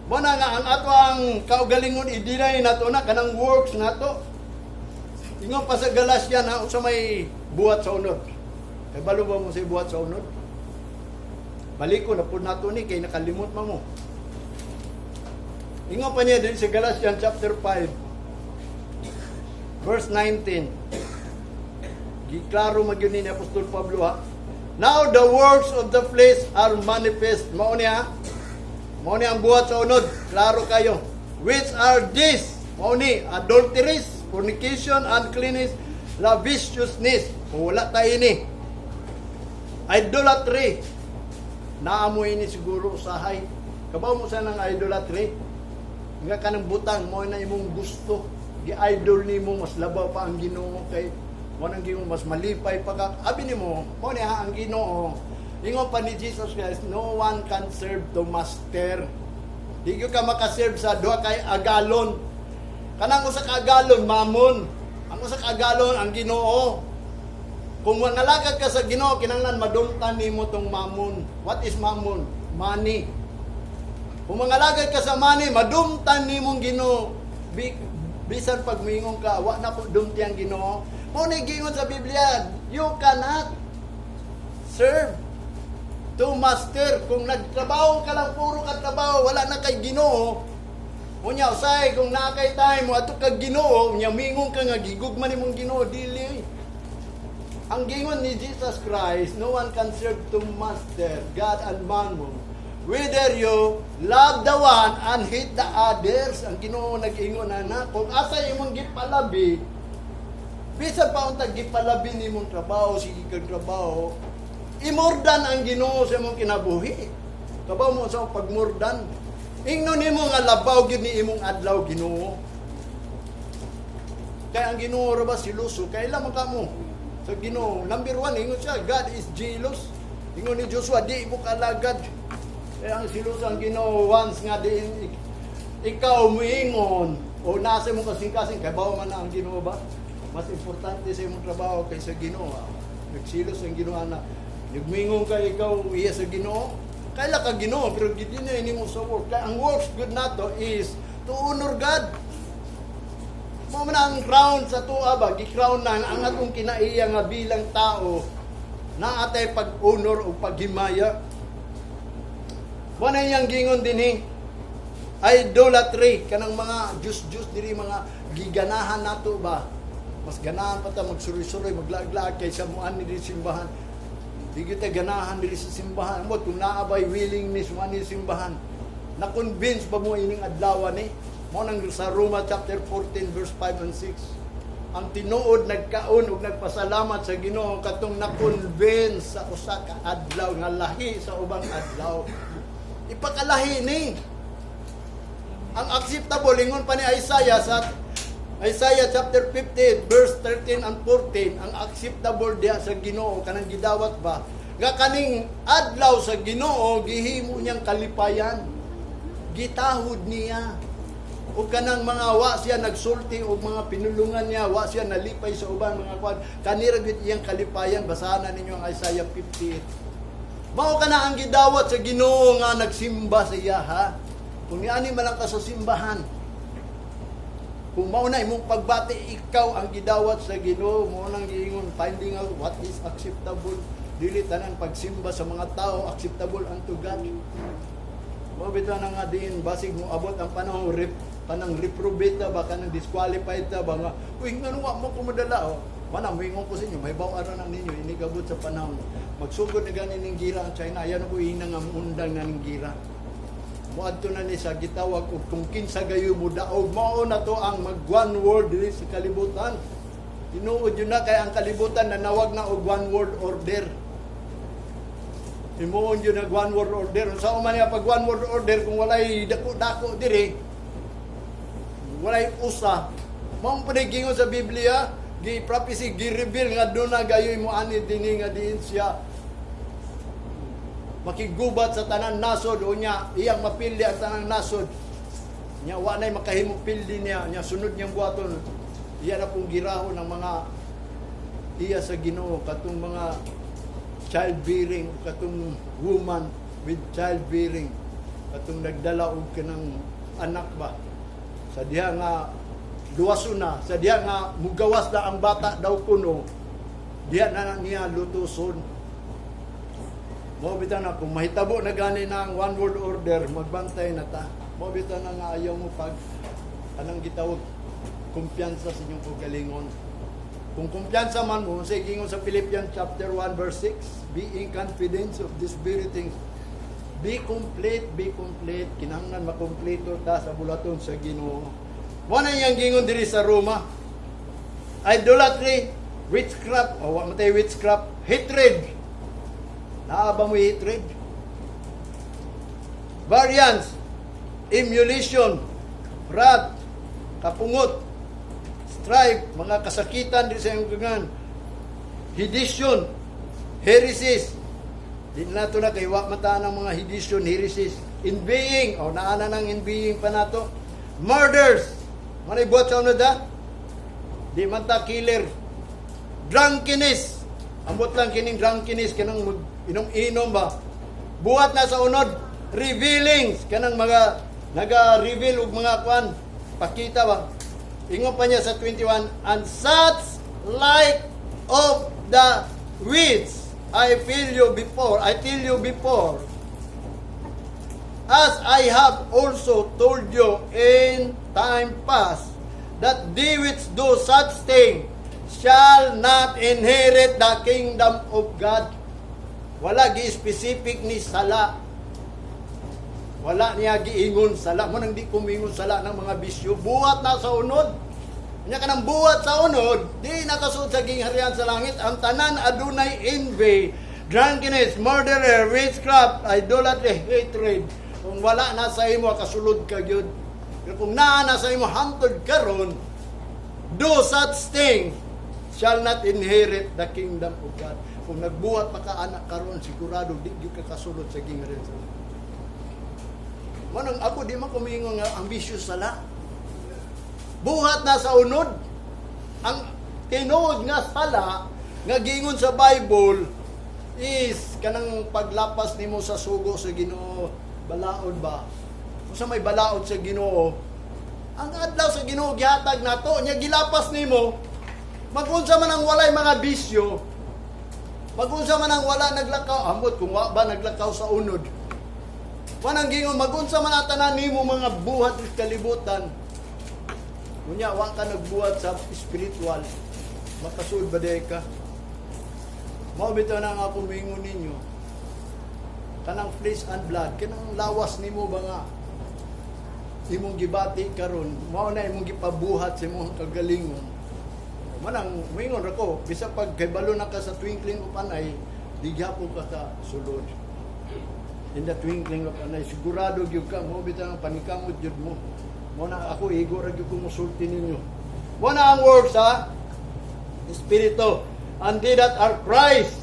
Mo na nga ang ato ang kaugalingon i-deny nato na kanang works nato. Ingon pa sa Galatia na unsa may buhat sa unod. Kay balo ba mo sa buhat sa unod? Baliko na pud nato ni kay nakalimot man mo. Ingon pa niya din sa Galatians chapter 5 verse 19. Giklaro magyud ni Apostol Pablo, ha. "Now the works of the flesh are manifest." Mao niya. Mao ni ang buhat sa unod. Klaro kayo. "Which are these?" Mao ni adulteries, fornication, uncleanness, lasciviousness. Kung wala tayo ni. Idolatry. Naamoy ni siguro usahay. Kabaw mo sa nang idolatry? Nga kanang butang mo na imong gusto. Gi-idol nimo, mas labaw pa ang Ginoo kay mo nang Ginoo, mas malipay pa ka. Abi nimo, mo ni ang Ginoo. Ingon pa ni Jesus Christ, "No one can serve the master." Di gyud ka makaserve sa duha kay agalon. Kanang usa ka agalon, mamon. Ang usa ka agalon, ang Ginoo. Kung mangalagad ka sa Ginoo, kinahanglan madumtan nimo tong mamon. What is mamon? Money. Kung mangalagad ka sa money, madumtan nimong Ginoo. Bisan pag mingon ka, "Wa na ko dumti ang Ginoo." Mao ni gingon sa Biblia, you cannot serve two master. Kung nagtrabaho ka lang, puro ka trabaho, wala na kay Ginoo. Unya usay kung naa kay time mo ato kag Ginoo, unya mingon ka nga gigugma nimong Ginoo, dili. Ang gingon ni Jesus Christ, "No one can serve two master, God and mammon. Whether you love the one and hate the others." Ang Ginoo nag-ingon na kung asa imong gipalabi, bisan pa untag gipalabi nimong trabaho, sige kag trabaho, imordan ang Ginoo sa imong kinabuhi. Kabaw mo sa pagmordan. Ingno nimo nga labaw gyud ni imong adlaw Ginoo. Kay ang Ginoo ra ba siluso, kay man ka mo sa Ginoo. Number one, ingon siya, God is jealous. Ingon ni Joshua, "Di mo kalagad." Eh, ang siluso ang Ginoo once nga di ikaw muingon o nasa imong kasing-kasing kay bawo man na ang Ginoo ba? Mas importante sa imong trabaho kaysa Ginoo. Ah. Nagsilos ang Ginoo na. Nagmingon ka ikaw iya sa Ginoo. Kaila ka Ginoo pero gid na nimo sa work. Kaya ang works good nato is to honor God. Mao man ang crown sa tuwa ba, gi-crown na ang atong kinaiya nga bilang tao na atay pag-honor o paghimaya. Mao na iyang gingon dinhi. Idolatry kanang mga Diyos-Diyos diri, mga giganahan nato ba. Mas ganahan pa ta magsuroy-suroy, maglaag-laag kaysa muan diri simbahan. Di kita ganahan diri sa simbahan mo kung naa bay willingness mo ani simbahan. Na-convince ba mo ining adlaw ni? Mo nang sa Roma chapter 14 verse 5 and 6. Ang tinuod nagkaon ug nagpasalamat sa Ginoo katong na-convince sa usa ka adlaw nga lahi sa ubang adlaw. Ipakalahi ni. Ang acceptable, ingon pa ni Isaiah sa Isaiah chapter 58 verse 13 and 14, ang acceptable diha sa Ginoo, kanang gidawat ba nga kaning adlaw sa Ginoo gihimo niyang kalipayan, gitahod niya, o kanang mga wa siya nagsulti og mga pinulungan niya, wa siya nalipay sa uban mga kwan, kanira gyud iyang kalipayan. Basahan na ninyo ang Isaiah 58. Mao kana ang gidawat sa Ginoo nga nagsimba sa iya, ha. Kung niani man lang ka sa simbahan, kung mao na imong pagbati, ikaw ang gidawat sa Ginoo. Mao nang giingon, finding out what is acceptable. Dili tanan pagsimba sa mga tao acceptable unto God. Mao bitaw na nga diin basig mo abot ang panahon rep, kanang reprobate ta ba, kanang disqualified ta ba nga, "Uy, ngano wa mo ko madala?" Oh, mana moingon ko sa inyo, may baw na ninyo inigabot sa panahon magsugod na gani ning gira ang China. Ayan ko ina nga muundang na ning gira. Moadto na ni sa gitawag og kung kinsa gayo mo daog, mao na to ang mag one world diri sa kalibutan. Tinuod yun na kay ang kalibutan nanawag na og one world order. Himuon yun nag one world order. Unsa man niya pag one world order kung walay dako-dako diri, walay usa? Mao pa gingon sa Biblia, gi prophecy, gi reveal nga doon na gayoy mo ani dinhi nga diin siya makigubat sa tanan nasod, unya iyang mapili ang tanang nasod nya, wa nay makahimong pildi niya. Nya sunod niyang buhaton, iya na pong girahon ng mga iya sa Ginoo, katong mga childbearing, katong woman with childbearing, katong nagdala og kanang anak ba, sa diha nga duwaso na, sa diha nga mugawas na ang bata daw kuno, diha na niya lutuson. Mao bitaw na kung mahitabo na gani na ang one world order, magbantay na ta. Mao bitaw na nga ayaw mo pag anang gitawag kumpiyansa sa inyong kaugalingon. Kung kumpiyansa man mo, sa gingon sa Philippians chapter 1 verse 6, "Being confident of this very things." Be complete, be complete. Kinahanglan makompleto ta sa bulaton sa Ginoo. Mo na iyang gingon diri sa Roma. Idolatry, witchcraft, o wa man tay witchcraft, hatred. Naa ba mo hatred? Variance, emulation, wrath, kapungot, strife, mga kasakitan din sa iyong gagan, sedition, heresies. Di na to na kay wa mata ng mga sedition, heresies, envying, o naana ng envying pa nato, murders, manay buhat sa unod ha? Di man ta killer. Drunkenness, ambot lang kining drunkenness, kanang mag inom-inom ba? Buhat na sa unod, revelings, kanang mga naga-reveal og mga kwan, pakita ba? Ingon pa niya sa 21, "And such like, of the which I tell you before, as I have also told you in time past, that they which do such thing shall not inherit the kingdom of God." Wala gi specific ni sala. Wala niya giingon sala. Mo nang di kumingon sala ng mga bisyo. Buhat na sa unod. Nya kanang buhat sa unod, di nakasulod sa gingharian sa langit. Ang tanan adunay envy, drunkenness, murderer, witchcraft, idolatry, hatred. Kung wala na sa imo, kasulod ka gyud. Pero kung naa na sa imo hantod karon, do such thing shall not inherit the kingdom of God. Kung nagbuhat pa ka anak karon, sigurado di gyud ka kasulod sa gingharian sa langit. Manang ako di man kumingon nga ambisyon sala. Buhat na sa unod. Ang tinuod nga sala nga giingon sa Bible is kanang paglapas nimo sa sugo sa Ginoo, balaod ba? Unsa may balaod sa Ginoo? Ang adlaw sa Ginoo gihatag nato, nya gilapas nimo. Magunsa man ang walay mga bisyo, magunsa man ang wala naglakaw, ambot kung wa ba naglakaw sa unod. Wanang gingon, magunsa man ang tanan nimo mga buhat sa kalibutan. Unya, wa ka nagbuhat sa spiritual, makasud ba diay ka? Mao bitaw na nga ako moingon ninyo. Kanang flesh and blood, kanang lawas nimo ba nga imong gibati karon, mao na imong gipabuhat sa imong kagalingon. Manang moingon ra ko, bisa pag kaybalo na ka sa twinkling of an eye, di gyapon ka ka sulod. In the twinkling of an eye, sigurado gyud ka mo bitaw ang panikamot gyud mo. Mo na ako, igo ra gyud ko musulti ninyo. Mo na ang words sa Espiritu. And they that are Christ.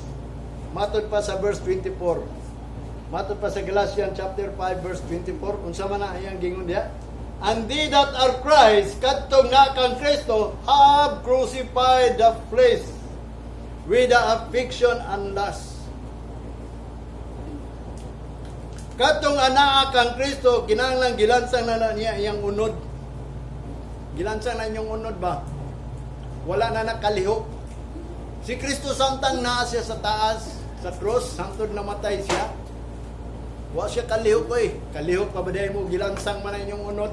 Matod pa sa verse 24. Matod pa sa Galatians chapter 5 verse 24, unsa man na iyang gingon diha? And they that are Christ, kadtong na kang Kristo, have crucified the flesh with the affection and lust. Kadtong anaa kang Kristo, kinahanglan gilansang na niya iyang unod. Gilansang na inyong unod ba? Wala na nakalihok. Si Kristo samtang naa siya sa taas, sa cross, hangtod namatay siya. Wa siya kalihok oy. Kalihok pa ba diay mo, gilansang man na inyong unod?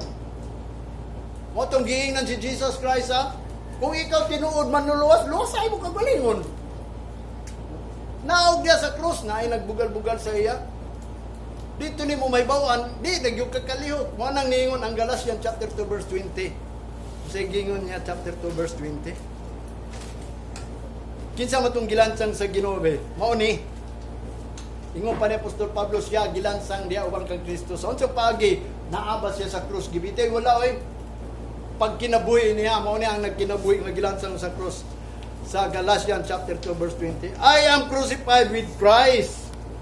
Mo tong giingnan si Jesus Christ, ha? Kung ikaw tinuod manluluwas, luwasay mo kagalingon. Naog niya sa krus, na ay nagbugal-bugal sa iya. Dito ni mo may bawaan, di nagyug ka kalihok. Mo nang niingon ang Galatians chapter 2 verse 20. Sa gingon niya chapter 2 verse 20. Kinsa man tong gilansang sa Ginoo be? Mao ni. Ingon pa ni Apostol Pablo, siya gilansang diha uban kang Kristo. Sa unsa paagi naa ba siya sa krus gibitay? Wala oy. Pag kinabuhi niya, mao ni ang nagkinabuhi nga gilansang sa krus. Sa Galatians chapter 2 verse 20, "I am crucified with Christ."